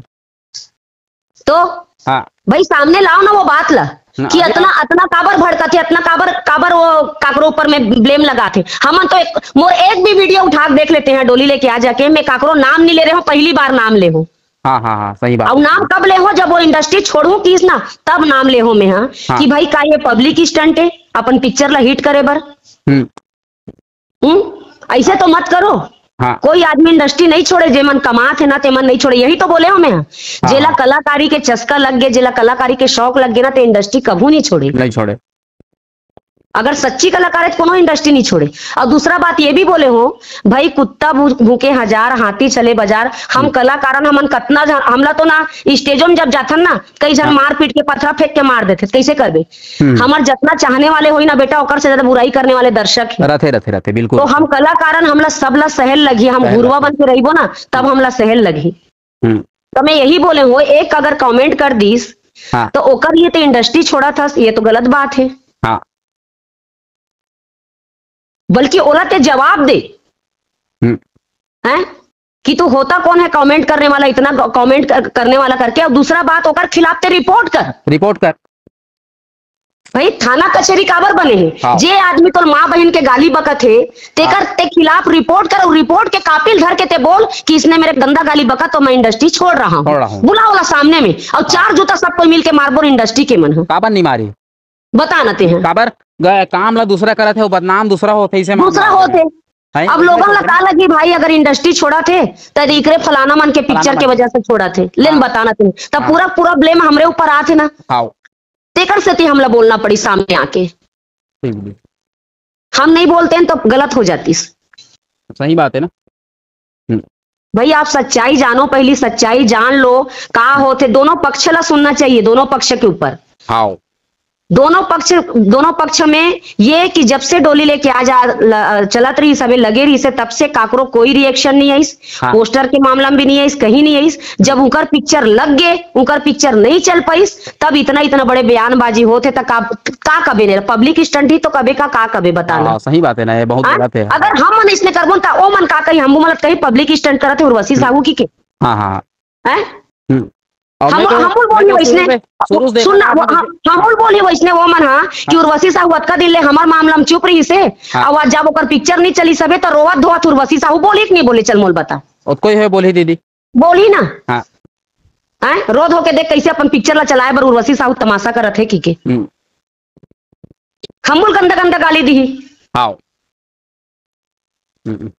तो हाँ। भाई सामने लाओ ना वो बात ला ना, कि अभी अतना आप अतना काबर भड़कत हे, अतना काबर काबर वो काकरो ऊपर में ब्लेम लगात हे। हमन तो एक मोर एक भी वीडियो उठा के देख लेते हैं, डोली लेके आ जाके मैं काकरो नाम नहीं ले रहे हूँ, पहली बार नाम ले हूँ। हाँ हाँ हाँ, सही बात और है। नाम कब ले हो, जब वो इंडस्ट्री छोड़ू किस ना, तब नाम ले हो मैं हाँ, हाँ। कि भाई का ये पब्लिक स्टंट है अपन पिक्चर ला हिट करे बर। हम्म। हम्म, ऐसे तो मत करो। हाँ। कोई आदमी इंडस्ट्री नहीं छोड़े, जेमन कमात हे ना तेमन नहीं छोड़े, यही तो बोले हो मैं। हाँ, जेला हाँ। कलाकारी के चस्का लग गए, जेला कलाकारी के शौक लग गए ना, तो इंडस्ट्री कभू नहीं छोड़े। नहीं छोड़े। अगर सच्ची कलाकार है तो कोनो इंडस्ट्री नहीं छोड़े। और दूसरा बात ये भी बोले हो, भाई कुत्ता भू-, भूके हजार, हाथी चले बाजार। हम हम्म। कलाकारन हमन कतना जन, हमला तो ना स्टेजों में जब जाथन ना, कई झन हाँ। मार पीट के पथरा फेंक के मार देथे, कैसे करबे? हम्म। हमर जतना चाहने वाले होई ना बेटा, ओकर से ज्यादा बुराई करने वाले दर्शक है। रथे, रथे, रथे, बिल्कुल। तो हम कलाकारन हमला सबला सहल लगी, हम सहल गुरुआ लगी। बन के रहिबो ना, तब हमला सहल लगी। हम्म। तो मैं यही बोले हो, एक अगर कमेंट कर दीस हाँ। तो ओकर लिए ते इंडस्ट्री छोड़ा था, ये तो गलत बात है। हाँ। बल्कि ओला ते जवाब दे। हम्म। हैं? कि तू होता कौन है कमेंट करने वाला, इतना कमेंट कर, करने वाला करके, और दूसरा बात, ओकर खिलाफ ते रिपोर्ट कर। रिपोर्ट कर। भाई, थाना कचहरी काबर बने हे? हाँ। जे आदमी तोर माँ बहन के गाली बकत हे, तेकर हाँ। ते खिलाफ रिपोर्ट कर, और रिपोर्ट के कापिल धर के ते बोल कि इसने मेरे गंदा गाली बका, तो मैं इंडस्ट्री छोड़ रहा हूँ। छोड़ रहा हूँ। बुला ओला सामने में, और हाँ। चार जूता सबको मिल के मारबो इंडस्ट्री के मन ह। काबर नहीं मारी? बता न ते हैं। काबर ग-, काम ला दूसरा करत हे, वो बदनाम दूसरा होथे, इसे मामला दूसरा होथे। हैं? अब लोगन ला का लगी भाई, अगर इंडस्ट्री छोड़ा थे, त इकरे फलाना मन के फलाना पिक्चर के मन। वजह से छोड़ा थे। लेन हाँ। बता न ते। तब हाँ। पूरा, पूरा ब्लेम हमरे ऊपर आथे ना। हाँ। तेकर सेती हमला बोलना पड़ी सामने आके। ठीक भी। हम नहीं बोलते हैं तो गलत हो जातीस। सही बात है ना। हम्म। भाई, आप सच्चाई जानो, पहली सच्चाई जान लो, का होथे, दोनों पक्ष ला सुनना चाहिए, दोनों पक्ष के ऊपर। हाँ। दोनों पक्ष, दोनों पक्ष में ये कि जब से डोली लेके आ जा, ल-, चलत रही, सबे लगे रही से, तब से काकरो कोई रिएक्शन नहीं आइस, हाँ। पोस्टर के मामला में भी नहीं आइस, कहीं नहीं आइस। जब उनकर पिक्चर लग गए, उनकर पिक्चर नहीं चल पाइस, तब इतना, इतना बड़े बयानबाजी होथे, त का, का कबे ने? पब्लिक स्टंट ही तो कबे का, का कबे बताना। हाँ, सही बात है ना, ये बहुत हाँ? गलत है। अगर हम मन इसने करबो, त ओ मन का कही, हम मन कही पब्लिक स्टंट करत है उर्वशी हम्म। साहू की के? हाँ, हाँ। हैं? हम्म। और हम, मैं तो, हम बोल मैं बोली तो वैसने, शुरू से, शुरू से देखा सुन ना, था वो, आपने हम, हम बोल बोली वैसने वो मन, हाँ, कि हाँ। उर्वशी साहू अतका दिन ले हमर मामला में चुप रही से, हाँ। अब आज जब ओकर पिक्चर नहीं चली सबे, तो रोवत धोवत उर्वशी साहू बोली कि नहीं बोली, चल मोल बता। और कोई है बोली दीदी? बोली ना। हाँ। हैं? रो धो के देख कैसे अपन पिक्चर ला चलाए बर उर्वशी साहू तमाशा करत है की के। हम्म। हम बोल गंदा गंदा गाली दी। हाँ। हम्म।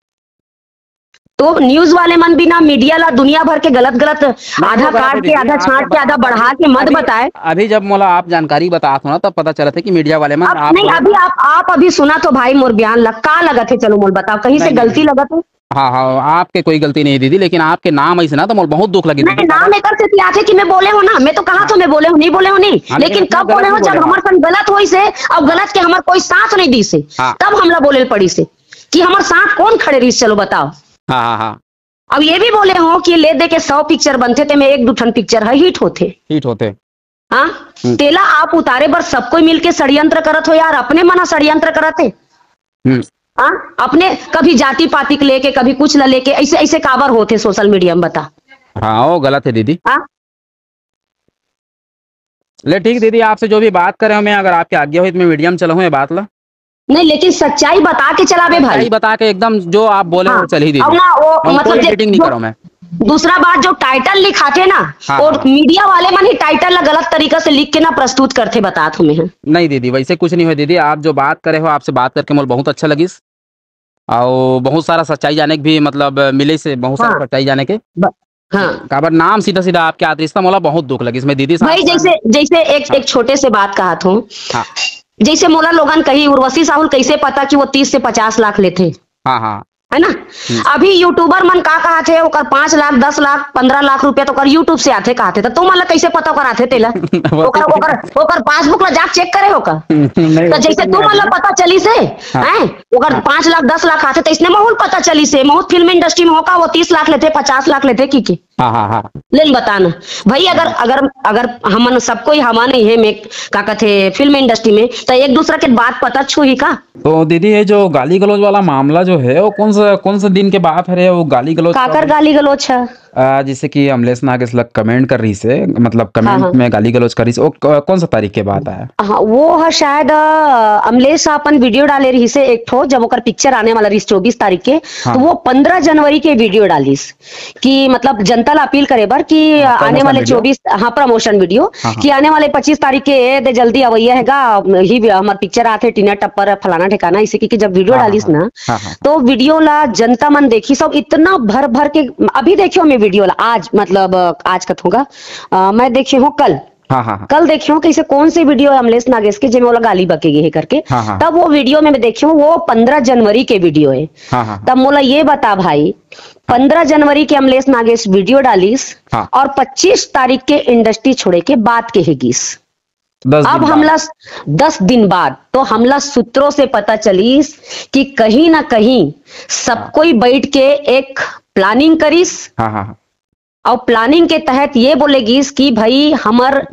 तो न्यूज वाले मन भी ना मीडिया ला दुनिया भर के गलत गलत नहीं, आधा वो गलत काट है के, दीदी, आधा आपको छांट के, बता आधा दूं, बढ़ा के मत अभी, बताए। अभी जब मोला आप जानकारी बतात हो ना, तब पता चलत है कि मीडिया वाले मन अब आप नहीं, लोग अभी आप, आप अभी सुना तो भाई मोर बयान ला, का लगत है? चलो मोल बताओ, कहीं से नहीं, नहीं, गलती नहीं। लगत है? हाँ, हाँ, आपके कोई गलती नहीं दीदी, लेकिन आपके नाम ऐसे ना तो मोला बहुत दुख लगी नहीं, दीदी, नाम काबर एकर से आथे कि मैं बोले हो ना, मैं तो कहा हाँ। तो मैं बोले हो, नहीं बोले हो नहीं, हाँ, लेकिन लेकिन कब अपना बोले हो? गलती जब बोले हो। हमर संग गलत होइस हे और हाँ। गलत के हमर कोई साथ नहीं दीस हे, हाँ। तब हमला बोले ल पड़ीस हे कि हमर साथ कौन खड़े रहीस, चलो बताओ। हाँ, हाँ, हाँ। अब ये भी बोले हो कि ले दे के सौ पिक्चर बनथे, ते में एक दू ठन पिक्चर है हिट होथे। हिट होथे। हाँ? हम्म। तेला आप उतारे बर सब कोई मिलके षड्यंत्र करत हो यार, अपने मना षड्यंत्र करत हे। हम्म। हाँ? अपने कभी जाति पाति के लेके, कभी कुछ ला लेके, ऐसे, ऐसे काबर होथे सोशल मीडिया में, बता। हाँ, वो गलत है दीदी। हाँ? ले ठीक दीदी, आपसे जो भी बात करे हो, मैं अगर आपके आज्ञा हो तो मैं मीडिया में चलाऊँ ये बात ला। नहीं, लेकिन सच्चाई बता के चलाबे भाई। सच्चाई बता के एकदम जो आप बोले हाँ। वो चल ही दीदी। अब ना वो हम मतलब कोई जे-, एडिटिंग नहीं जो करो मैं। दूसरा बात जो टाइटल लिखाथे ना, हाँ, वो हाँ। मीडिया वाले मन ही टाइटल ला गलत तरीका से लिख के ना प्रस्तुत करथे, बतात हूँ मैं। नहीं दीदी, वैसे कुछ नहीं हो दीदी, आप जो बात करे हो, आपसे बात करके मोला बहुत अच्छा लगिस। और बहुत सारा सच्चाई जाने के भी मतलब मिले से, बहुत सारा हाँ। सच्चाई जाने के। ब-, हाँ। काबर नाम सीधा सीधा आपके आत रिश्ता मोला बहुत दुख लगिस, मैं दीदी साहब भाई, का जैसे, जैसे एक, हाँ। एक छोटे से बात कहा थो। हाँ। जैसे मोला लोगन कही, "उर्वशी साहू ल कैसे पता कि वो तीस से पचास लाख लेथे?" हाँ, हाँ। है ना? हम्म। अभी यूट्यूबर मन का कहा थे, ओकर पाँच लाख, दस लाख, पन्द्रह लाख रुपया तो ओकर YouTube से आथे कहा थे, तो तुमन ला कैसे पता ओकर आथे तेला? वो ओकर, तो ओकर, ओकर पासबुक ला जाके चेक करे हो का? नहीं, तो वो जैसे तो तुमन ला नहीं। पता चलिस हे, हाँ। हैं? ओकर हाँ। पाँच लाख, दस लाख आथे, तो इसने महूँ ल पता चलिस हे, महूँ फिल्म इंडस्ट्री में हो का, वो तीस लाख लेथे, पचास लाख लेथे, की, की? हाँ, हाँ, हाँ। लेन बता ना। भाई, अगर, हाँ। अगर, अगर हमन सब कोई हवा नहीं है, मैं का कहते, फिल्म इंडस्ट्री में, तो एक दूसरा के बात पता छू ही का? तो दीदी, ये जो गाली गलौज वाला मामला जो है, वो कौन सा, कौन सा दिन के बात है रे, वो गाली गलौज का काकर बात? गाली गलौज है? आ, जैसे कि अमलेश नागेश लग कमेंट कर रही से, मतलब कमेंट हाँ, हाँ। में गाली गलौज कर रही से, वो क-, कौन सा तारीख के बात है? हाँ, वो है शायद, अ, अमलेश अपन वीडियो डाले रही से एक ठो, जब ओकर पिक्चर आने वाला रही चौबीस तारीख के, हाँ। तो वो पन्द्रह जनवरी के वीडियो डालिस कि मतलब जनता ला अपील करे बर कि हाँ, आने promotion वाले video। चौबीस, हाँ, promotion video, हाँ, हाँ। कि आने वाले पच्चीस तारीख के ए दे जल्दी अवैया हैगा, ही भी हमर पिक्चर आथे टीना टप्पर फलाना ठिकाना, इसे की, कि जब वीडियो हाँ, हाँ, डालिस हाँ। ना, हाँ, हाँ। तो वीडियो ला जनता मन देखिस, सब इतना भर भर के, अभी देखियो मैं वीडियो ला, आज मतलब, आज कथों का, अ, मैं देखे हूँ कल, हाँ, हाँ, हाँ। कल देखे हूँ कि इसे कौन से वीडियो है अमलेश नागेश के, जेमे ओला गाली बके गे हे करके। हाँ, हाँ। तब वो वीडियो में मैं देखे हूँ, वो पन्द्रह जनवरी के वीडियो है। हाँ, हाँ, हाँ। तब मोला ये बता भाई, हाँ। पन्द्रह जनवरी के अमलेश नागेश वीडियो डालिस हाँ। और पच्चीस तारीख के इंडस्ट्री छोड़े के बात कहे गिस। दस अब दिन बाद। हमला स-, दस दिन बाद, तो हमला सूत्रों से पता चलिस कि कहीं ना कहीं सब हाँ। कोई बैठ के एक प्लानिंग करिस। हाँ, हाँ, हाँ। और प्लानिंग के तहत ये बोले गिस कि भाई, हमर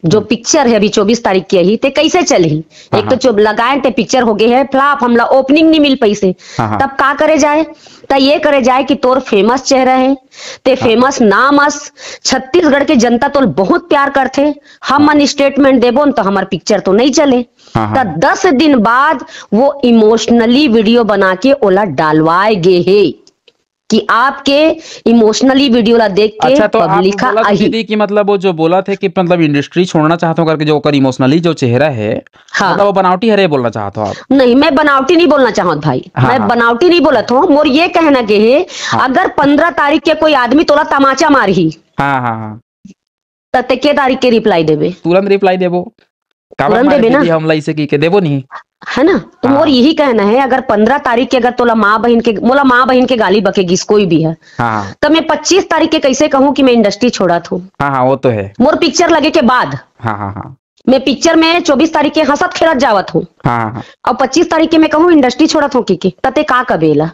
जो पिक्चर है अभी चौबीस तारीख के ही, ते कैसे चलही? एक तो लगाए ते पिक्चर हो गए है फ्लॉप, हमला ओपनिंग नहीं मिल पैसे। तब का करे जाए? त ये करे जाए कि तोर फेमस चेहरा है, ते फेमस नाम अस, छत्तीसगढ़ के जनता तोल बहुत प्यार करथे। हम मन स्टेटमेंट देबो न तो हमार पिक्चर तो नहीं चले। त दस दिन बाद वो इमोशनली वीडियो बना के ओला डालवाए गे हे कि आपके इमोशनली वीडियो ला देख के अच्छा, तो आप पब्लिक हा बोलत हो अही। दीदी कि मतलब वो जो बोलत हे कि मतलब इंडस्ट्री छोड़ना चाहत हो करके, जो ओकर इमोशनली जो चेहरा है, हाँ। मतलब वो बनावटी हरे बोलना चाहत हो आप? नहीं, मैं बनावटी नहीं बोलना चाहत भाई। हाँ, मैं हाँ। बनावटी नहीं बोलत हूँ। मोर ये कहना के है, हाँ। अगर पन्द्रह तारीख के कोई आदमी तोला तमाचा मारही, हाँ, हाँ, हाँ। त ते के तारीख के रिप्लाई देबे? तुरंत रिप्लाई देबो। काबर तुरंत मारे देबे ना। दीदी, हमला इसे की के देबो नहीं? है ना? तो हाँ। मोर यही कहना है, अगर पन्द्रह तारीख के अगर तोला माँ बहन के, मोला माँ बहन के गाली बके गिस कोई भी है, हाँ, हाँ। तो मैं पच्चीस तारीख के कैसे कहूँ कि मैं इंडस्ट्री छोड़त हूँ? हाँ, हाँ, वो तो है। मोर पिक्चर लगे के बाद। हाँ, हाँ, हाँ। मैं पिक्चर में चौबीस तारीख के हंसत खेलत जावत हूँ। हाँ, हाँ, हाँ। और पच्चीस तारीख के मैं कहूँ इंडस्ट्री छोड़त हूँ, की, की, त ते का कबे ला?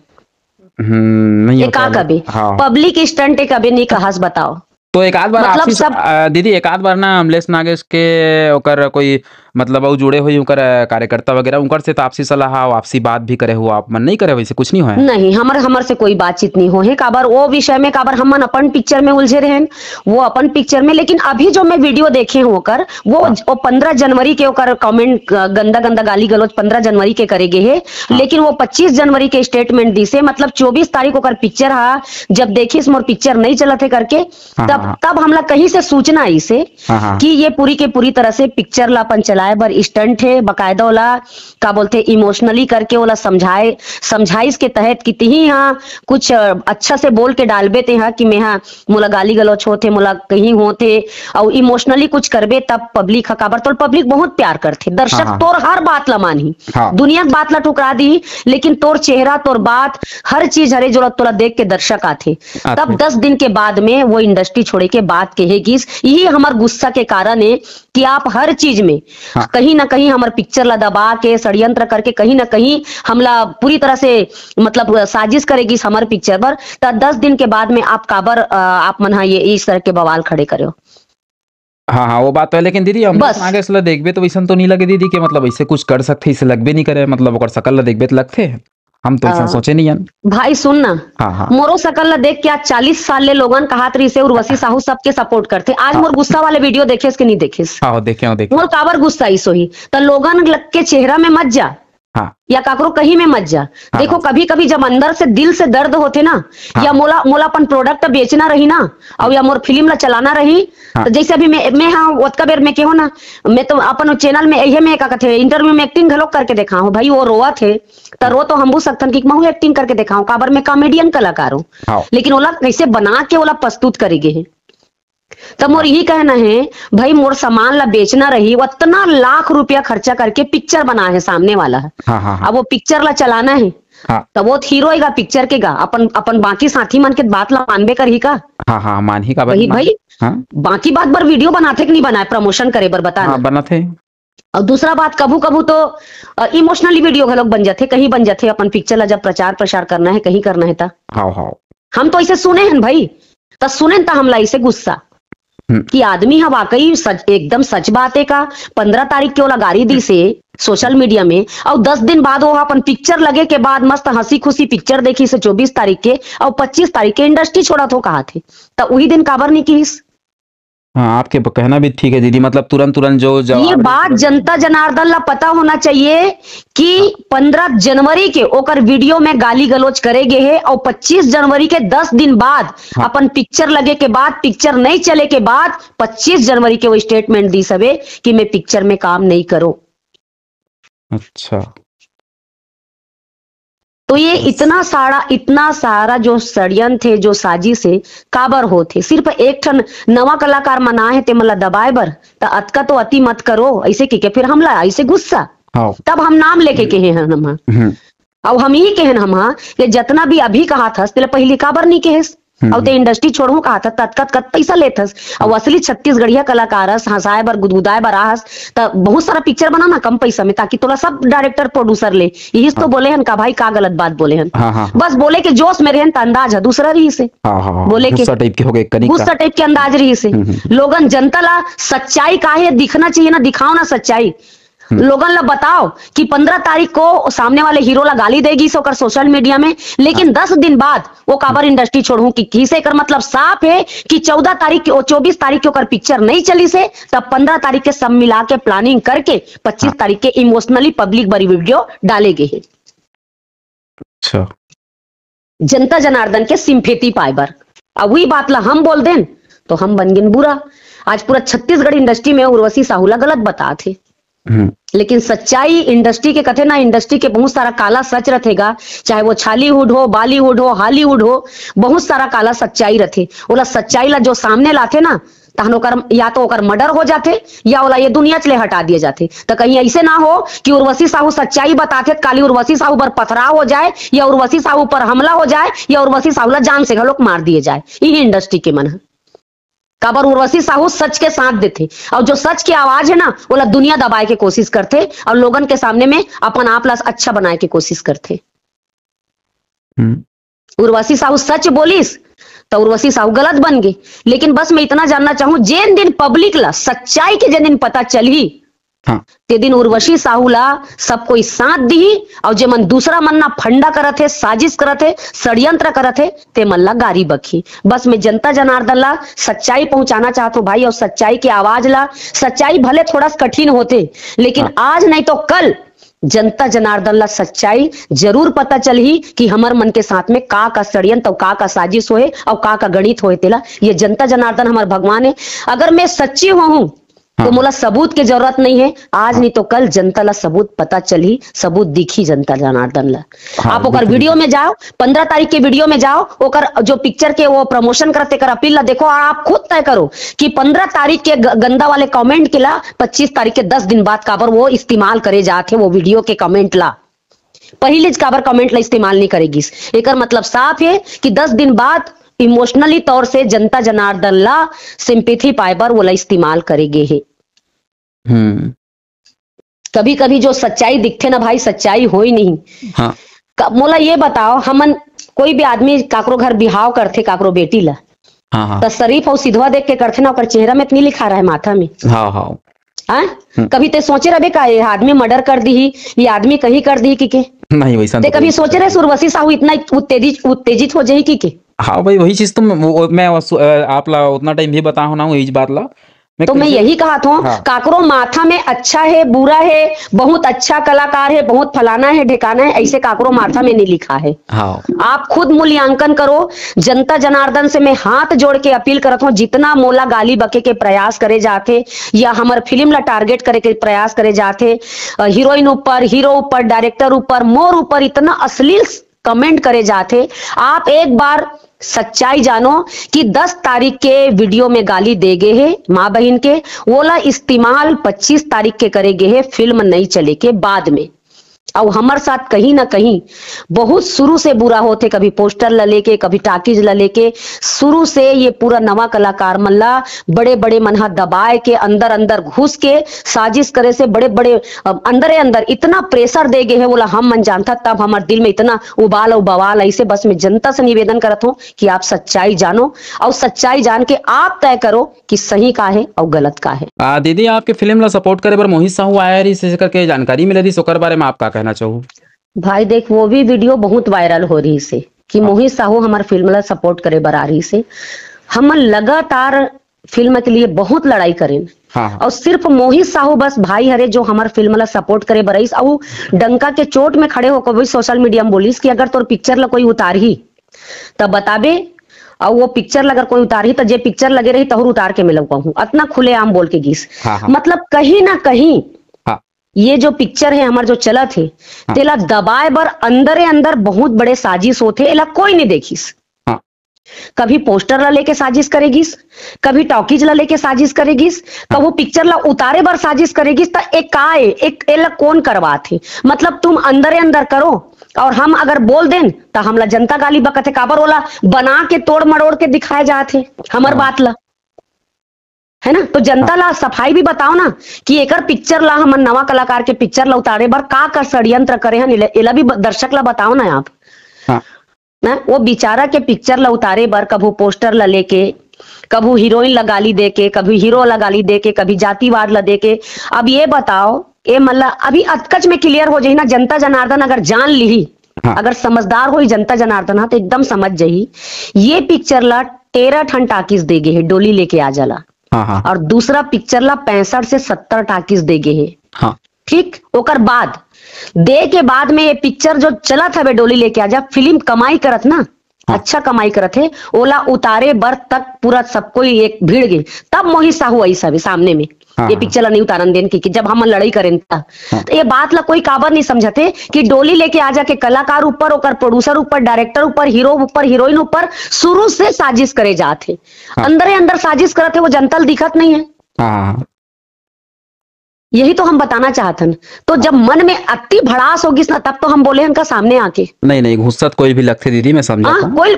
हम्म, नहीं ये होता का है। कबे? हाँ। पब्लिक स्टंट एक कबे नहीं कहस, बताओ। तो एक आध बार मतलब आपसी सब अ, दीदी, एक आध बार ना अमलेश नागेश के ओकर कोई मतलब अउ जुड़े हुई ओकर, अ, कार्यकर्ता वगैरह, ओकर से तो आपसी सलाह, आपसी बात भी करे हो आप मन? नहीं करे, वैसे कुछ नहीं होय? नहीं, हमर, हमर से कोई बातचीत नहीं हो है। काबर वो विषय में, काबर हमन अपन पिक्चर में उलझे रहेन, वो अपन पिक्चर में। लेकिन अभी जो मैं वीडियो देखे हूँ ओकर, वो हाँ। ज-, वो पन्द्रह जनवरी के ओकर कमेंट, अ, गंदा गंदा गाली गलौज पन्द्रह जनवरी के करे गे हे। हाँ। लेकिन वो पच्चीस जनवरी के स्टेटमेंट दिसे, मतलब चौबीस तारीख ओकर पिक्चर हा, जब देखिस मोर पिक्चर नहीं चलत हे करके, हाँ, तब, हाँ, हाँ। तब हमला कहीं से सूचना आइसे हाँ, हाँ। कि ये पूरी के पूरी तरह से पिक्चर ला अपन चलाए बर स्टंट हे, बकायदा ओला का बोलथे, इमोशनली करके ओला समझाए, समझाइश के तहत कि तिही हाँ कुछ, अ, अच्छा से बोल के डालबे ते हाँ कि मैं हाँ मोला गाली गलौच होथे, मोला कहीं होथे, अउ इमोशनली कुछ करबे तब पब्लिक ह, काबर तोर पब्लिक बहुत प्यार करथे, दर्शक हाँ, हाँ। तोर हर बात ला मानही, हाँ। दुनिया के बात ला ठुकरा दी, लेकिन तोर चेहरा, तोर बात, हर चीज हरे जो तोला देख के दर्शक आथे। आथे। तब दस दिन के बाद में वो इंडस्ट्री छोड़े के बात कहे गिस। यही हमर गुस्सा के कारण है कि आप हर चीज में हाँ। कहीं ना कहीं हमर पिक्चर ला दबा के, षड्यंत्र करके कहीं ना कहीं हमला पूरी तरह से, मतलब, साजिश करे गिस हमर पिक्चर पर। त दस दिन के बाद में आप काबर, अ, आप मन हा ये इस तरह के बवाल खड़े करे हो? हाँ, हाँ, वो बात तो है, लेकिन दीदी, अमलेश बस। नागेश ला देखबे तो वैसन तो नहीं लगे दीदी कि मतलब ऐसे कुछ कर सकथे, ऐसे लगबे नहीं करे, मतलब ओकर शकल ला देखबे तो लगथे। हम तो ऐसा हाँ। सोचे नहीं हन। भाई सुन ना, हाँ, हाँ। मोरो शकल ला देख के आज चालीस साल ले लोगन कहत रहिसे उर्वशी साहू सबके सपोर्ट करथे। आज हाँ। मोर गुस्सा वाले वीडियो देखेस के नहीं देखेस? हाँ, देखे हो, देखे। मोर काबर गुस्सा इस होही? त लोगन लग के चेहरा में मत जा। हाँ। या काकरो कहीं में मत जा। हाँ, देखो, हाँ। कभी-कभी जब अंदर से, दिल से दर्द होथे ना, हाँ। या मोला, मोला अपन प्रोडक्ट बेचना रही ना, अउ या मोर फिल्म ला चलाना रही, हाँ। तो जैसे अभी मैं, मैं हाँ, ओतका बेर में केहो ना, मैं तो अपन चैनल में, यही में का कथे, इंटरव्यू में एक्टिंग घलोक करके देखा हूँ भाई, वो रोवत हे, त रो तो हम भी सकथन कि महू एक्टिंग करके देखा हूँ, काबर मैं कॉमेडियन कलाकार हूँ। हाँ। लेकिन ओला कैसे बना के ओला प्रस्तुत करे गे हे। त मोर यही कहना है, भाई, मोर सामान ला बेचना रही, उतना लाख रुपया खर्चा करके पिक्चर बना है सामने वाला है। हाँ, हाँ, हाँ। अब वो पिक्चर ला चलाना है, हाँ। त वो हीरो गा पिक्चर के गा, अपन, अपन बाकी साथी मन के बात ला मानबे करही का? हाँ, हाँ, मानही का बात वही मान-, भाई, हाँ। बाकी बात बर वीडियो बनाथे कि नहीं बनाए, प्रमोशन करे बर, बता हाँ, ना। बनाथे। और दूसरा बात, कभू कभू तो, अ, इमोशनली वीडियो घलोक बन जाथे, कहीं बन जाथे, अपन पिक्चर ला जब प्रचार प्रसार करना है, कहीं करना है त। हाँ, हाँ। हम तो ऐसे सुने हैं भाई, त सुने त हमला ऐसे गुस्सा हम्म। कि आदमी ह वाकई सच, एकदम सच बात है का? पन्द्रह तारीख के ओला गारी दिसे सोशल मीडिया में, और दस दिन बाद वो अपन पिक्चर लगे के बाद मस्त हंसी खुशी पिक्चर देखिसे चौबीस तारीख के, और पच्चीस तारीख के इंडस्ट्री छोड़त हो कहाथे, त उही दिन काबर नहीं किहिस? हाँ, आपके ब-, कहना भी ठीक है दीदी, मतलब तुरंत तुरंत जो जवाब ये बात जनता जनार्दन ला पता होना चाहिए कि हाँ। पन्द्रह जनवरी के ओकर वीडियो में गाली गलौज करे गे हे और पच्चीस जनवरी के दस दिन बाद हाँ। अपन पिक्चर लगे के बाद, पिक्चर नहीं चले के बाद पच्चीस जनवरी के वो स्टेटमेंट दी सबे कि मैं पिक्चर में काम नहीं करो। अच्छा। तो ये इतना सारा, इतना सारा जो षड्यंत्र हे, जो साजिश हे, काबर होत हे? सिर्फ एक ठन नवा कलाकार मन आए हे, ते मन ला दबाए बर, त अतका तो अति मत करो, ऐसे के, के फिर हमला ऐसे गुस्सा। हाँ। तब हम नाम लेके कहे हन हम, हम्म। अब हम ही कहेन हम, हाँ, कि जतना भी अभी कहाथस, तेला पहली काबर नहीं कहेस? हम्म, अउ ते हम्म। इंडस्ट्री छोड़हूं कहा था, ततकत कत पैसा लेथस। अउ हाँ। असली छत्तीसगढ़िया कलाकार हस, हंसाए बर, गुदगुदाए बर आहस, त बहुत सारा पिक्चर बना ना कम पैसा में, ताकि तोला सब डायरेक्टर प्रोड्यूसर ले। यही तो हाँ। बोले हन का भाई, का गलत बात बोले हन? हाँ, हाँ, हाँ। बस बोले के जोश में रहन त अंदाज ह दूसरा रहिस हे। हाँ, हाँ, हाँ। बोले के गुस्सा टाइप के हो गए, कनिका। गुस्सा टाइप के अंदाज रहिस हे। हम्म, हम्म। लोगन जनता ला सच्चाई काहे दिखना चाहिए ना, दिखाओ ना सच्चाई। हम्म। लोगन ला बताओ कि पंद्रह तारीख को सामने वाले हीरो ला गाली दे गिस ओकर सोशल मीडिया में, लेकिन हाँ। दस दिन बाद वो काबर इंडस्ट्री छोड़हूं कि, किहिस हे। एकर मतलब साफ हे कि चौदह तारीख के, चौबीस तारीख के ओकर पिक्चर नहीं चलिस हे, तब पंद्रह तारीख के सब मिला के प्लानिंग करके पच्चीस हाँ। तारीख के इमोशनली पब्लिक बरी वीडियो डाले गे हे। अच्छा। जनता जनार्दन के सिंपैथी पाए बर। अब वही बात ला हम बोल देन तो हम बन गेन बुरा। आज पूरा छत्तीसगढ़ इंडस्ट्री में उर्वशी साहू ला गलत बतात हे। हम्म। लेकिन सच्चाई इंडस्ट्री के कथे ना, इंडस्ट्री के बहुत सारा काला सच रथेगा, चाहे वो छालीवुड हो, बॉलीवुड हो, हॉलीवुड हो, बहुत सारा काला सच्चाई रथे। ओला सच्चाई ला जो सामने लाथे ना, तहन ओकर, या तो ओकर मर्डर हो जाथे या ओला ये दुनिया ले हटा दिया जाथे। त कहीं ऐसे ना हो कि उर्वशी साहू सच्चाई बताथे त काली उर्वशी साहू पर पथराव हो जाए या उर्वशी साहू पर हमला हो जाए या उर्वशी साहू ला जान से घलोक मार दिए जाए। यही इंडस्ट्री के मन ह। काबर उर्वशी साहू सच के साथ देथे, और जो सच के आवाज है ना, ओला दुनिया दबाए के कोशिश करथे और लोगन के सामने में अपन आप ला अच्छा बनाए के कोशिश करथे। हम्म। उर्वशी साहू सच बोलिस त उर्वशी साहू गलत बन गे। लेकिन बस मैं इतना जानना चाहूं, जेन दिन पब्लिक ला सच्चाई के जेन दिन पता चलही, हाँ। ते दिन उर्वशी साहू ला सब कोई साथ दिही, और जे मन दूसरा मन ना फंडा करत हे, साजिश करत हे, षड्यंत्र करत हे, ते मन ला गारी बकही। बस मैं जनता जनार्दन ला सच्चाई पहुंचाना चाहत हूँ भाई, और सच्चाई के आवाज ला, सच्चाई भले थोड़ा सा कठिन होथे, लेकिन हाँ। आज नहीं तो कल जनता जनार्दन ला सच्चाई जरूर पता चलही कि हमर मन के साथ में का का षड्यंत्र अउ का का साजिश होए अउ का का गणित होए तेला। ये जनता जनार्दन हमर भगवान है। अगर मैं सच्ची हूँ तो हाँ। मोला सबूत के जरूरत नहीं है। आज हाँ। नहीं तो कल जनता ला सबूत पता चलही, सबूत दिखही जनता जनार्दन ला। हाँ, आप ओकर बिल्कुल। वीडियो में जाओ, पंद्रह तारीख के वीडियो में जाओ, ओकर जो पिक्चर के वो प्रमोशन करत हे, तेकर अपील ला देखो और आप खुद तय करो कि पंद्रह तारीख के ग-, गंदा वाले कमेंट के ला पच्चीस तारीख के दस दिन बाद काबर वो इस्तेमाल करे जात हे, वो वीडियो के कमेंट ला। पहिलेच काबर कमेंट ला इस्तेमाल नहीं करे गिस। एकर मतलब साफ हे कि दस दिन बाद इमोशनली तौर से जनता जनार्दन ला सिंपैथी पाए बर ओला इस्तेमाल करे गे हे। हम्म। कभी-कभी जो सच्चाई दिखथे ना भाई, सच्चाई होई नहीं। हाँ। क-, मोला ये बताओ, हमन कोई भी आदमी काकरो घर बिहाव करथे, काकरो बेटी ला, हाँ, हाँ। त शरीफ अउ सिधवा देख के करथे ना, ओकर चेहरा में त नहीं लिखा रहे, माथा में। हाँ, हाँ। हाँ? हम्म। कभी ते सोचे रहे का ये आदमी मर्डर कर दिही, ये आदमी कहीं कर दिही कि के? नहीं, वैसा ते तो कभी कोई सोचे रहे उर्वशी साहू इतना उत्तेजित, उत्तेजित हो जाही कि के? हाँ भाई, वही चीज तो मैं, वो, मैं वो सु-, अ, आप ला उतना टाइम भी बता हो ना, वही बात ला। मैं तो मैं कैसे यही कहा था, हाँ। काकरो माथा में अच्छा है, बुरा है, बहुत अच्छा कलाकार है, बहुत फलाना है, ढिकाना है, ऐसे काकरो माथा में नहीं लिखा है। हाँ। आप खुद मूल्यांकन करो। जनता जनार्दन से मैं हाथ जोड़ के अपील करत हूँ, जितना मोला गाली बके के प्रयास करे जाथे या हमर फिल्म ला टारगेट करे के प्रयास करे जाथे, अ, हीरोइन ऊपर, हीरो ऊपर, डायरेक्टर ऊपर, मोर ऊपर इतना अश्लील कमेंट करे जाथे, आप एक बार सच्चाई जानो कि दस तारीख के वीडियो में गाली दे गे हे माँ बहिन के, ओला इस्तेमाल पच्चीस तारीख के करे गे हे, फिल्म नहीं चले के बाद में। अउ हमर साथ कहीं ना कहीं बहुत शुरू से बुरा होथे, कभी पोस्टर ला लेके, कभी टाकीज ला लेके। शुरू से ये पूरा नवा कलाकार मन ला बड़े-बड़े मन ह दबाए के अंदर-अंदर घुस के साजिश करे से बड़े-बड़े, अ, अंदरे अंदर इतना प्रेशर दे गे हे, ओला हम मन जानथन, तब हमर दिल में इतना उबाल अउ बवाल अइसे। बस मैं जनता से निवेदन करत हूँ कि आप सच्चाई जानो अउ सच्चाई जान के आप तय करो कि सही का हे अउ गलत का हे। आ, दीदी, आपके फिल्म ला सपोर्ट करे बर मोहित साहू आए रहिस, इसे करके जानकारी मिले रहिस, ओकर बारे में आप का कहना चाहू? भाई देख, वो भी वीडियो बहुत वायरल हो रहिस हे कि हाँ। मोहित साहू हमर फिल्म ला सपोर्ट करे बर आ रहिस हे। हमन लगातार फिल्म के लिए बहुत लड़ाई करेन। हाँ, हाँ। और सिर्फ मोहित साहू बस भाई हरे जो हमर फिल्म ला सपोर्ट करे बर आइस, अउ डंका के चोट में खड़े होकर भी सोशल मीडिया में बोलिस कि अगर तोर पिक्चर ला कोई उतारही त बताबे, अउ वो पिक्चर ला अगर कोई उतारही त जे पिक्चर लगे रही तहूर उतार के मैं लउकाहूँ। अतना खुलेआम बोल के गिस। हाँ, हाँ। मतलब कहीं ना कहीं हाँ। ये जो पिक्चर है हमर जो चलत हे, हाँ। तेला दबाए बर अंदरे अंदर बहुत बड़े साजिश होथे, एला कोई नहीं देखिस। हाँ। कभी पोस्टर ला लेके साजिश करे गिस, कभी टॉकीज ला लेके साजिश करे गिस, हाँ। कभू पिक्चर ला उतारे बर साजिश करे गिस, त ए का ए, एक एला कौन करवात हे? मतलब तुम अंदरे अंदर करो, और हम अगर बोल देन, त हमला जनता गाली बकत हे। काबर? ओला बना के, तोड़ मरोड़ के दिखाए जात हे हमर हाँ। बात ला, है ना? तो जनता हाँ। ला सफाई भी बताओ ना कि एकर पिक्चर ला, हमन नवा कलाकार के पिक्चर ला उतारे बर का का षड्यंत्र करे हन, एला, एला भी ब-, दर्शक ला बताओ ना आप। हाँ। ना, वो बेचारा के पिक्चर ला उतारे बर कभू पोस्टर ला लेके, कभू हीरोइन ला गाली दे के, कभी हीरो ला गाली दे के, कभी जातिवाद ला दे के। अब ये बताओ, ये मतलब अभी अतकच में क्लियर हो जाही ना, जनता जनार्दन अगर जान लिही, हाँ। अगर समझदार होही जनता जनार्दन हा, तो एकदम समझ जाही। ये पिक्चर ला तेरह ठन टाकीज दे गे हे, डोली लेके आ जा ला। हाँ, हाँ। और दूसरा पिक्चर ला पैंसठ से सत्तर टाकीज दे गे हे। हाँ। ठीक, ओकर बाद, दे के बाद में ये पिक्चर जो चलत हवे, डोली लेके आ जा, फिल्म कमाई करत ना, हाँ। अच्छा कमाई करत हे, ओला उतारे बर तक पूरा सब कोई एक भिड़ गे। तब मोहित साहू आइस हवे सामने में, हाँ, ये हाँ। पिक्चर ला नहीं उतारन देन कि, कि जब हमन लड़ाई करेन त। हाँ। तो ये बात ला कोई काबर नहीं समझते कि डोली लेके आ जा के कलाकार ऊपर, ओकर प्रोड्यूसर ऊपर, डायरेक्टर ऊपर, हीरो ऊपर, हीरोइन ऊपर शुरू से साजिश करे जात हे। हाँ। अंदरे अंदर साजिश करत हे, वो जनता ल दिखत नहीं है। हाँ, हाँ, हाँ। यही तो हम बताना चाहत हन। तो जब मन में अति भड़ास होगिस ना, तब तो हम बोले हन का सामने आके। नहीं, नहीं, गुस्सा तो कोई भी लगथे दीदी, मैं समझा हाँ, था। कोई,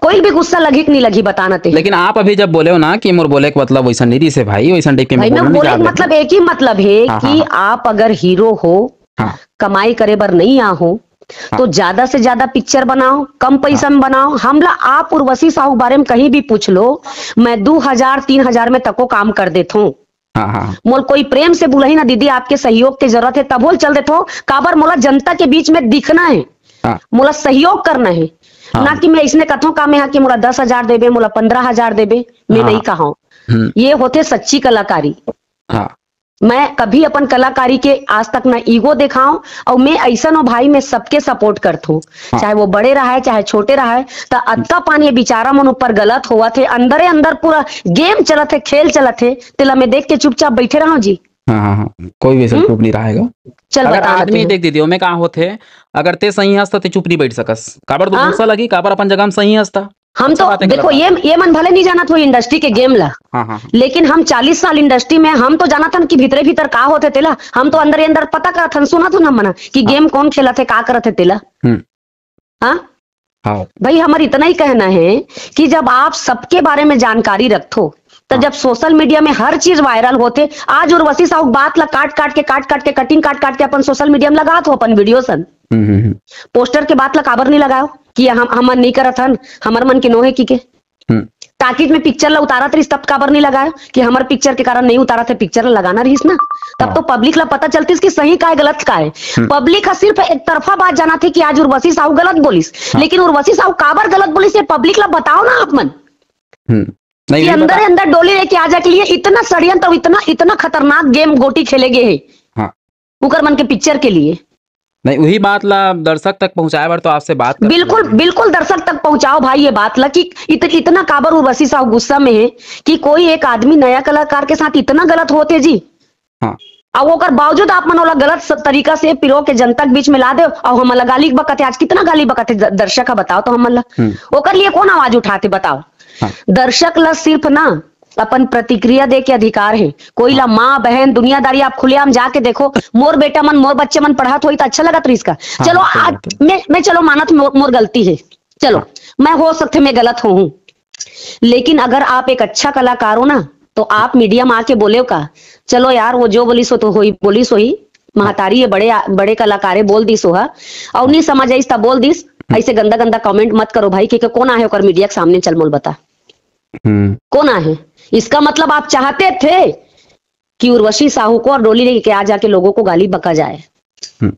कोई भी गुस्सा लगी कि नहीं लगी, बताना ते। लेकिन आप अभी जब बोले हो ना कि मोर बोले के मतलब वैसा नहीं रहिसे भाई, वैसा टाइप के भाई, मैं मैं बोलना नहीं बोले के चाहत। मतलब एक ही मतलब है हाँ, कि हाँ, हाँ। आप अगर हीरो हो, हाँ। कमाई करे बर नहीं आ हो, हाँ। तो ज्यादा से ज्यादा पिक्चर बनाओ, कम पैसा हाँ। में बनाओ। हमला आप उर्वशी साहू के बारे में कहीं भी पूछ लो, मैं दो हजार, तीन हजार में तको काम कर देत हूँ। हाँ, हाँ, हाँ। मोल कोई प्रेम से बुलाही ना, "दीदी, आपके सहयोग के जरूरत है," तभो ल चल देथो। काबर? मोला जनता के बीच में दिखना है, हाँ। मोला सहयोग करना है। हाँ। ना कि मैं इसने कथों का में हा कि मोला दस हजार देबे, मोला पंद्रह हजार देबे, मैं हाँ। नहीं कहा हूँ। हम्म। ये होथे सच्ची कलाकारी। हाँ। मैं कभी अपन कलाकारी के आज तक ना ईगो देखाऊं, और मैं ऐसा नो भाई, मैं सबके सपोर्ट करथूं, हाँ। चाहे वो बड़े रहा है, चाहे छोटे रहा है। त अतका पान ये बेचारा मन ऊपर गलत होवत हे, अंदरे अंदर पूरा गेम चलत हे, खेल चलत हे, तेला मैं देख के चुपचाप बैठे रहूं जी। हाँ, हाँ, हाँ, कोई भी ऐसा हम्म? चुप नहीं रहेगा। चल अगर बता ना आदमी तू। देख दीदी, ओमे का होथे, अगर ते सही हस त ते चुप नहीं बैठ सकस, काबर तो हाँ? गुस्सा लगी, काबर अपन जगह में सही हस त। हम अच्छा तो बात है, देखो, गलत ये, बात। ये मन भले नहीं जानत हो इंडस्ट्री के गेम ला, हाँ, हाँ, हाँ। लेकिन हम चालीस साल इंडस्ट्री में, हम तो जानत हन कि भीतरे भीतर का होथे तेला। हम तो अंदर ही अंदर पता करत हन, सुनत हन हमन कि हाँ। गेम कौन खेलत हे, का करत हे तेला। हम्म। हाँ? हाँ। भाई, हमर इतना ही कहना है कि जब आप सबके बारे में जानकारी रखथो, तो हाँ। जब सोशल मीडिया में हर चीज वायरल होथे, आज उर्वशी साहू बात ला काट काट के, काट काट के, कटिंग काट काट के अपन सोशल मीडिया में लगात हो, अपन वीडियो सन। हम्म, हम्म, हम्म। पोस्टर के बात ला काबर नहीं लगाओ कि हम, हमन नहीं करत हन, हमर मन के नोहे की के? हम्म। टाकीज में पिक्चर ला उतारत रहिस, तब काबर नहीं लगायो कि हमर पिक्चर के कारण नहीं उतारत हे, पिक्चर ला लगाना रहिस ना, तब हाँ। तो पब्लिक ला पता चलतिस कि सही का है, गलत का है। हम्म। पब्लिक हा सिर्फ एक तरफा बात जानत हे कि आज उर्वशी साहू गलत बोलिस, हाँ। लेकिन उर्वशी साहू काबर गलत बोलिस, ये पब्लिक ला बताओ ना आप मन। हम्म। नहीं, कि ये अंदर बता- अंदर डोली लेके आ जा के लिए इतना षड्यंत्र, इतना, इतना खतरनाक गेम गोटी खेले गे हे। हाँ। उकर मन के पिक्चर के लिए। नहीं, वही बात ला दर्शक तक पहुंचाए बर तो आपसे बात करते बिल्कुल, हैं। बिल्कुल दर्शक तक पहुंचाओ भाई ये बात ला कि इत-, इतना काबर उर्वशी साहू गुस्सा में है कि कोई एक आदमी नया कलाकार के साथ इतना गलत होथे जी। हाँ। अब ओकर बावजूद आप मन ओला गलत स-, तरीका से पिरो के जनता के बीच में ला दे, और हमन ला गाली बकत है। आज कितना गाली बकत है द-, दर्शक है, बताओ तो हमन ला। हम्म। ओकर लिए कौन आवाज उठाथे, बताओ? हाँ। दर्शक ला सिर्फ ना अपन प्रतिक्रिया दे के अधिकार है। कोई ला हाँ। माँ, बहन, दुनियादारी आप खुलेआम जाके देखो, मोर बेटा मन, मोर बच्चे मन पढ़त होई त अच्छा लगत रहिस का? हाँ, चलो, हाँ, सही आज बात है। मैं, मैं चलो मानत मोर, मोर गलती है, चलो, हाँ। मैं हो सकथे मैं गलत होहूँ, लेकिन अगर आप एक अच्छा कलाकार हो ना, तो आप मीडिया में आके बोलेव का, "चलो यार, वो जो बोलिस हो तो होई, बोलिस होई, महतारी ये बड़े, बड़े कलाकारे बोल दिस हो हा, और नहीं समझ आइस त बोल दिस, ऐसे गंदा गंदा कमेंट मत करो भाई, क्योंकि कौन आहे ओकर मीडिया के सामने, चल मोल बता।" हम्म। कौन आहे? इसका मतलब आप चाहते थे कि उर्वशी साहू को और डोली लेके आ जाके लोगों को गाली बका जाए। हम्म।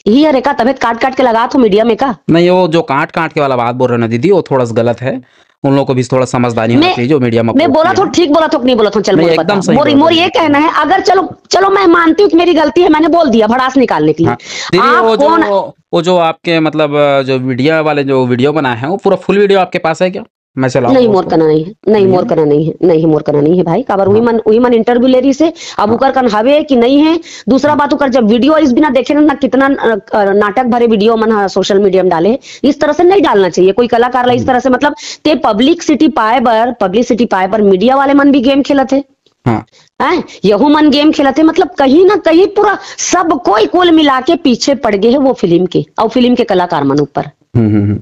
यही हरे का तबीयत काट काट के लगा थो मीडिया में का? नहीं, वो जो काट काट के वाला बात बोल रहे हो ना दीदी, वो थोड़ा सा गलत है। उन लोगों को भी थोड़ा समझदारी होना मैं, चाहिए जो मीडिया में मैं बोला थो, ठीक बोला थो कि नहीं बोला थो, चल नहीं, मोर एकदम बता। सही मोर, बोला मोर तुमने। ये कहना है, अगर चलो, चलो मैं मानती हूँ कि मेरी गलती है, मैंने बोल दिया भड़ास निकालने के लिए। हाँ। दीदी, आप वो कौन जो, वो जो आपके मतलब, अ, जो मीडिया वाले जो वीडियो बनाए हैं, वो पूरा फुल वीडियो आपके पास है क्या? मैं चलाऊंगा नहीं, मोर उसको। कना नहीं है, नहीं, नहीं मोर है? कना नहीं है, नहीं, मोर कना नहीं है भाई। काबर उही हाँ। मन, उही मन इंटरव्यू ले रही से, अब हाँ। उकर कन हवे कि नहीं है। दूसरा हाँ। बात, उकर जब वीडियो इस बिना देखे ना, ना कितना, अ, अ, नाटक भरे वीडियो मन हा सोशल मीडिया में डाले, इस तरह से नहीं डालना चाहिए। कोई कलाकार ला इस हम्म। तरह से, मतलब, ते पब्लिसिटी पाए बर, पब्लिसिटी पाए बर मीडिया वाले मन भी गेम खेलत है। हाँ। हैं, यहू मन गेम खेलत हे, मतलब कहीं ना कहीं पूरा सब कोई कुल मिला के पीछे पड़ गए है वो फिल्म के और फिल्म के कलाकार मन ऊपर। हम्म, हम्म, हम्म।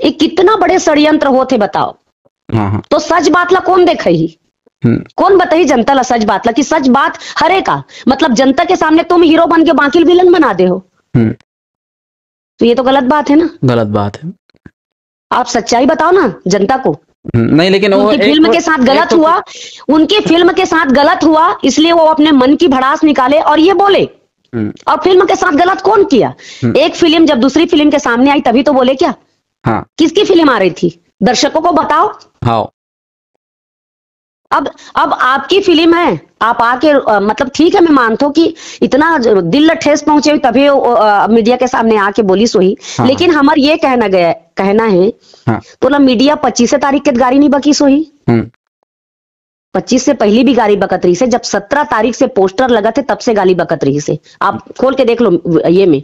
ये कितना बड़े षड्यंत्र होत हे बताओ। हाँ, हाँ। तो सच बात ला कौन देखही? हम्म। कौन बताही जनता ला सच बात ला कि सच बात हरे का? मतलब जनता के सामने तुम हीरो बन के बाकी विलन बना दे हो। हम्म। तो ये तो गलत बात है ना। गलत बात है। आप सच्चाई बताओ ना जनता को। हम्म, नहीं, लेकिन वो उनकी एक फिल्म तो, के साथ एक गलत तो हुआ, उनकी फिल्म के साथ गलत हुआ, इसलिए वो अपने मन की भड़ास निकाले और ये बोले। हम्म। और फिल्म के साथ गलत कौन किया? हम्म। एक फिल्म जब दूसरी फिल्म के सामने आई तभी तो बोले क्या? हाँ। किसकी फिल्म आ रही थी? दर्शकों को बताओ। हाँ। अब, अब आपकी फिल्म है, आप आके, अ, मतलब ठीक है, मैं मानता हूँ कि इतना ज-, दिल ला ठेस पहुंचे हुई तभी वो, अ, मीडिया के सामने आके बोली सोही। हाँ, लेकिन हाँ। हमार ये कहना गया, कहना है, हाँ। तोला मीडिया पच्चीस तारीख के गाड़ी नहीं बकी सोही। हम्म। पच्चीस से पहली भी गाड़ी बकत रही से, जब सत्रह तारीख से पोस्टर लगत है तब से गाड़ी बकत रही से। आप खोल के देख लो ये में,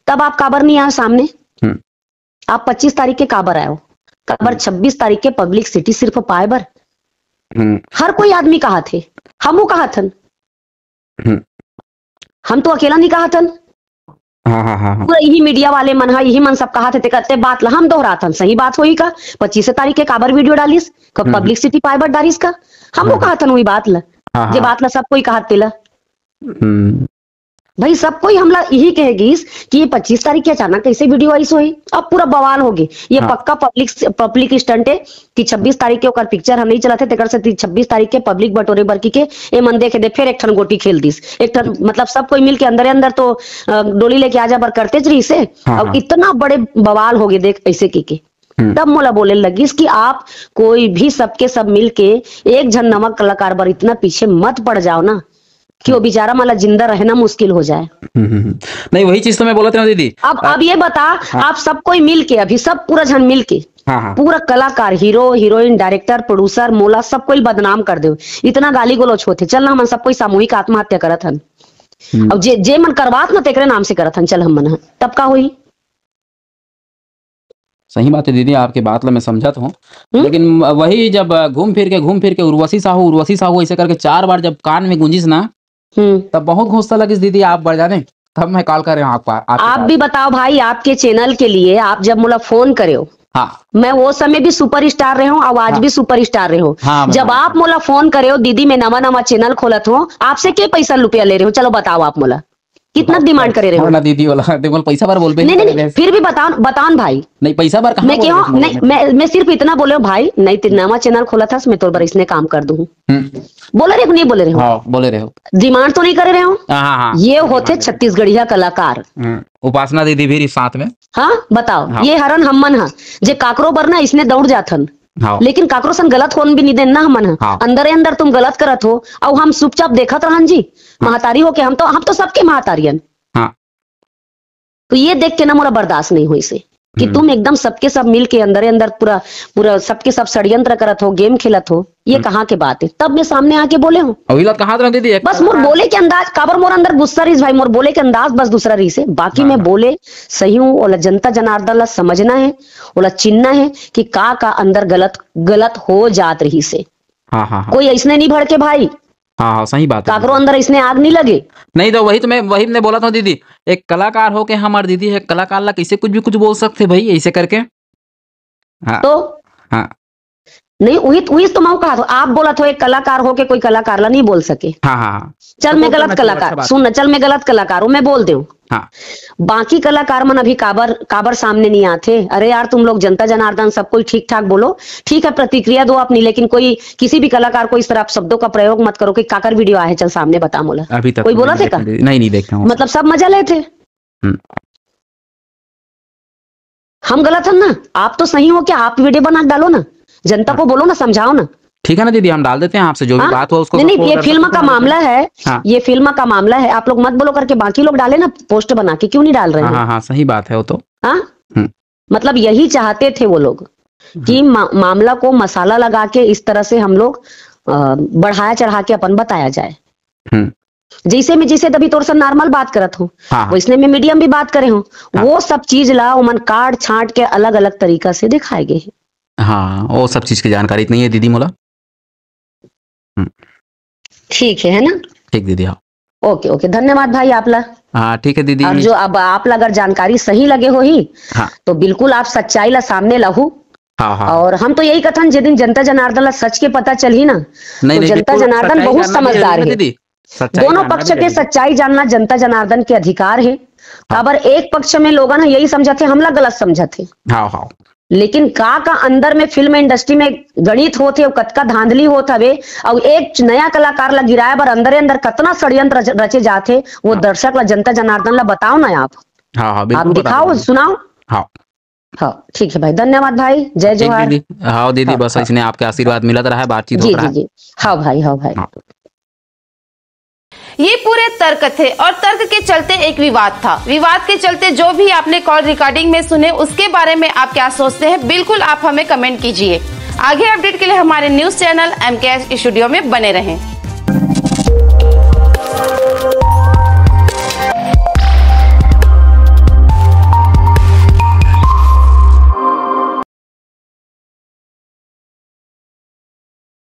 तब आप काबर नहीं आए सामने? हम्म। आप पच्चीस तारीख के काबर आयो? काबर हम्म। छब्बीस तारीख के पब्लिसिटी सिर्फ पाए बर? हम्म। हर कोई आदमी कहा थे, हमू कहा थन। हम्म। हम तो अकेला नहीं कहा थन। हाँ, हाँ, हाँ, हाँ। पूरा यही मीडिया वाले मन हा, यही मन सब कहा थे, ते करते बात ला हम दोहराथन, सही बात होई का? पच्चीस तारीख के काबर वीडियो डालिस? क-, हम्म। पब्लिसिटी पाए बर डालिस का? हमू हाँ। कहा थन वही बात ला, हाँ, जे हाँ। बात ला सब कोई कहा तेला। हम्म। भाई, सब कोई हमला यही कह गिस कि ये पच्चीस तारीख के अचानक कैसे वीडियो आइस होही। अब पूरा बवाल हो गई। ये हाँ। पक्का पब्लिक, पब्लिक स्टंट है कि छब्बीस तारीख के ओकर पिक्चर हम नहीं चलाते, तेकर से ती-, छब्बीस तारीख के पब्लिक बटोरे बर की के ए मन देखे दे, फिर एक ठन गोटी खेल दिस। एक ठन, मतलब, सब कोई मिल के अंदरे अंदर तो, अ, डोली लेके आ जा बर करते ज रही से। हाँ, अब हाँ। इतना बड़े बवाल हो गए देख ऐसे की के। हम्म। तब मोला बोले लगिस कि आप कोई भी सबके सब मिल के एक झन नवा कलाकार बर इतना पीछे मत पड़ जाओ ना, कि वो बेचारा मन ला जिंदा रहना मुश्किल हो जाए। हम्म, हम्म, हम्म। नहीं, वही चीज तो मैं बोलत रहूं दीदी। अब, अ, अब ये बता, हाँ। आप सब कोई मिल के, अभी सब पूरा झन मिल के, हाँ, हाँ। पूरा कलाकार, हीरो, हीरोइन, डायरेक्टर, प्रोड्यूसर, मोला सब कोई बदनाम कर दे। इतना गाली गलौज होथे, चल ना हमन सब कोई सामूहिक आत्महत्या करत हन। हम्म। अब जे, जे मन करवात ना तेकरे नाम से करत हन, चल हमन ह। तब का होई? सही बात है दीदी, आपके बात ला मैं समझत हूँ। हम्म? लेकिन वही जब, अ, घूम फिर के, घूम फिर के उर्वशी साहू, उर्वशी साहू ऐसे करके चार बार जब कान में गूंजिस ना, हम्म। तब बहुत गुस्सा लगिस दीदी, आप बढ़ जाने। तब मैं कॉल करे हूँ आपका, आपके आप पास। भी बताओ भाई, आपके चैनल के लिए आप जब मोला फोन करे हो, हाँ। मैं वो समय भी सुपरस्टार रहे हूँ और आज हाँ। भी सुपरस्टार रहे हूँ। हाँ, जब बताओ। आप मोला फोन करे हो, "दीदी, मैं नवा नवा चैनल खोलत हूँ, आपसे के पैसा रुपया ले रहे हो, चलो बताओ आप मोला।" कितना बताओ, डिमांड करे रहे हो? ना दीदी वाला, देखो, पैसा बर बोलबे नहीं, नहीं, नहीं, नहीं, फिर भी बताओ, बताओ न भाई। नहीं, पैसा बर कहाँ मैं बोले क्यों? इस नहीं, मामले में? मैं, मैं सिर्फ इतना बोले हूँ भाई, नहीं, तें नवा चैनल खोलत हस, मैं तोर बर इसने काम कर दूँ। हम्म। बोले रहे हो कि नहीं बोले रहे हो? हाँ, बोले रहे हो। डिमांड तो नहीं करे रहे हो? हाँ, हाँ, हाँ। ये होथे छत्तीसगढ़िया कलाकार। हम्म, उपासना दीदी भी रही साथ में। हाँ, बताओ, हाँ। ये हरन हमन हा, जे काकरो बर ना इसने दौड़ जाथन। हाँ। लेकिन काकरो सन गलत होन भी नहीं देन ना हमन हा। हाँ। अंदरे अंदर तुम गलत करत हो, अउ हम चुपचाप देखत रहन जी। हाँ। महतारी होके हम तो, हम तो सबके महतारी हन। हाँ। तो ये देख के ना मोला बर्दाश्त नहीं होइस हे कि हम्म। तुम एकदम सबके सब मिल के अंदरे अंदर पूरा, पूरा सबके सब षड्यंत्र करत हो, गेम खेलत हो, ये हम्म। कहाँ के बात है? तब मैं सामने आके बोले हूँ। अभी ला कहाँ था दीदी, एक बस मोर बोले के अंदाज, काबर मोर अंदर गुस्सा रहीस भाई, मोर बोले के अंदाज बस दूसरा रहीस हे। बाकी हाँ, मैं हाँ। बोले सही हूँ, ओला जनता जनार्दन ला समझना है, ओला चिन्हना है कि का, का अंदर गलत, गलत हो जात रहीस हे। हाँ, हाँ, हाँ। कोई ऐसने नहीं भड़के भाई। हाँ, हाँ, सही बात है। काकरो अंदर इसने आग नहीं लगे। नहीं तो वही तो मैं, वही मैं बोलत हूँ दीदी, एक कलाकार होके हमर दीदी, एक कलाकार ला कैसे कुछ भी कुछ बोल सकथे भाई, ऐसे करके? हाँ। तो? हाँ। नहीं, वही, वही तो मैं कहत हूँ, आप बोलत हो एक कलाकार होके कोई कलाकार ला नहीं बोल सके। हाँ, हाँ, हाँ। चल, तो मैं तो गलत मैं कलाकार, अच्छा बात सुन ना, चल, मैं गलत कलाकार हूँ, मैं बोल देऊँ। हाँ। बाकी कलाकार मन अभी काबर, काबर सामने नहीं आथे? अरे यार, तुम लोग जनता जनार्दन सब कोई ठीक ठाक बोलो, ठीक है, प्रतिक्रिया दो अपनी, लेकिन कोई, किसी भी कलाकार को इस तरह आप शब्दों का प्रयोग मत करो कि काकर वीडियो आए, चल सामने बता मोला। अभी तक कोई तो बोला नहीं थे का? देखे, नहीं, नहीं देखे हूँ। मतलब सब मजा लेते। हम्म। हम गलत हन ना, आप तो सही हो क्या? आप वीडियो बना के डालो ना, जनता को बोलो ना, समझाओ ना। ठीक है ना दीदी, हम डाल देते हैं, आपसे जो भी हाँ? बात हुआ उसको नहीं, नहीं, support ये कर फिल्म सकते का हैं। मामला है, हाँ। ये फिल्म का मामला है, आप लोग मत बोलो करके बाकी लोग डाले ना, पोस्ट बना के, क्यों नहीं डाल रहे हाँ, हैं? हाँ, हाँ, सही बात है वो तो। हाँ? हम्म। मतलब यही चाहते थे वो लोग कि हम्म। मा-, मामला को मसाला लगा के इस तरह से हम लोग, अ, बढ़ाया चढ़ा के अपन बताया जाए। हम्म। जैसे मैं, जैसे तभी तोर से नॉर्मल बात करत हूँ, हाँ, हाँ। वैसने मैं मीडियम भी बात करे हूँ। हाँ। वो सब चीज ला ओमन काट छांट के अलग-अलग तरीका से दिखाए गए हैं। हाँ, वो सब चीज की जानकारी इतनी है दीदी मोला। हम्म। ठीक है, है ना? ठीक दीदी, हाँ। ओके, ओके, धन्यवाद भाई आप ला। हाँ, ठीक है दीदी। और जो अब आप ला अगर जानकारी सही लगे होही, हाँ। तो बिल्कुल आप सच्चाई ला सामने लाहू। हाँ, हाँ। और हम तो यही कथन, जे दिन जनता जनार्दन ला सच के पता चलही ना, नहीं, तो नहीं, जनता बिल्कुल, जनार्दन सच्चाई बहुत जानना जरूरी समझदार है ना है। दीदी, सच्चाई दोनों जानना पक्ष भी के जरूरी। सच्चाई जानना जनता जनार्दन के अधिकार है। हाँ। काबर एक पक्ष में लोगन ह यही समझत हे, हमला गलत समझत हे। हाँ, हाँ। लेकिन का का अंदर में फिल्म इंडस्ट्री में गणित होत हे, अउ कतका धांधली होत हवे, अउ एक नया कलाकार ला गिराए बर अंदरे अंदर कतना षड्यंत्र रच-, रचे जात हे, वो हाँ। दर्शक ला, जनता जनार्दन ला बताओ ना आप। हाँ, हाँ, आप बिल्कुल बता दिखाओ, देंगे। सुनाओ। हाँ। हाँ, ठीक है भाई, धन्यवाद भाई, जय ठीक जोहार। दीदी। हाँ दीदी, हाँ, बस हाँ। इसने आपके आशीर्वाद मिलत रहा है, बातचीत जी, होत रहा जी, है। जी। हाँ भाई, हाँ भाई। हाँ। ये पूरे तर्क थे और तर्क के चलते एक विवाद था। विवाद के चलते जो भी आपने कॉल रिकॉर्डिंग में सुने, उसके बारे में आप क्या सोचते हैं, बिल्कुल आप हमें कमेंट कीजिए। आगे अपडेट के लिए हमारे न्यूज चैनल एमकेएस स्टूडियो में बने रहें।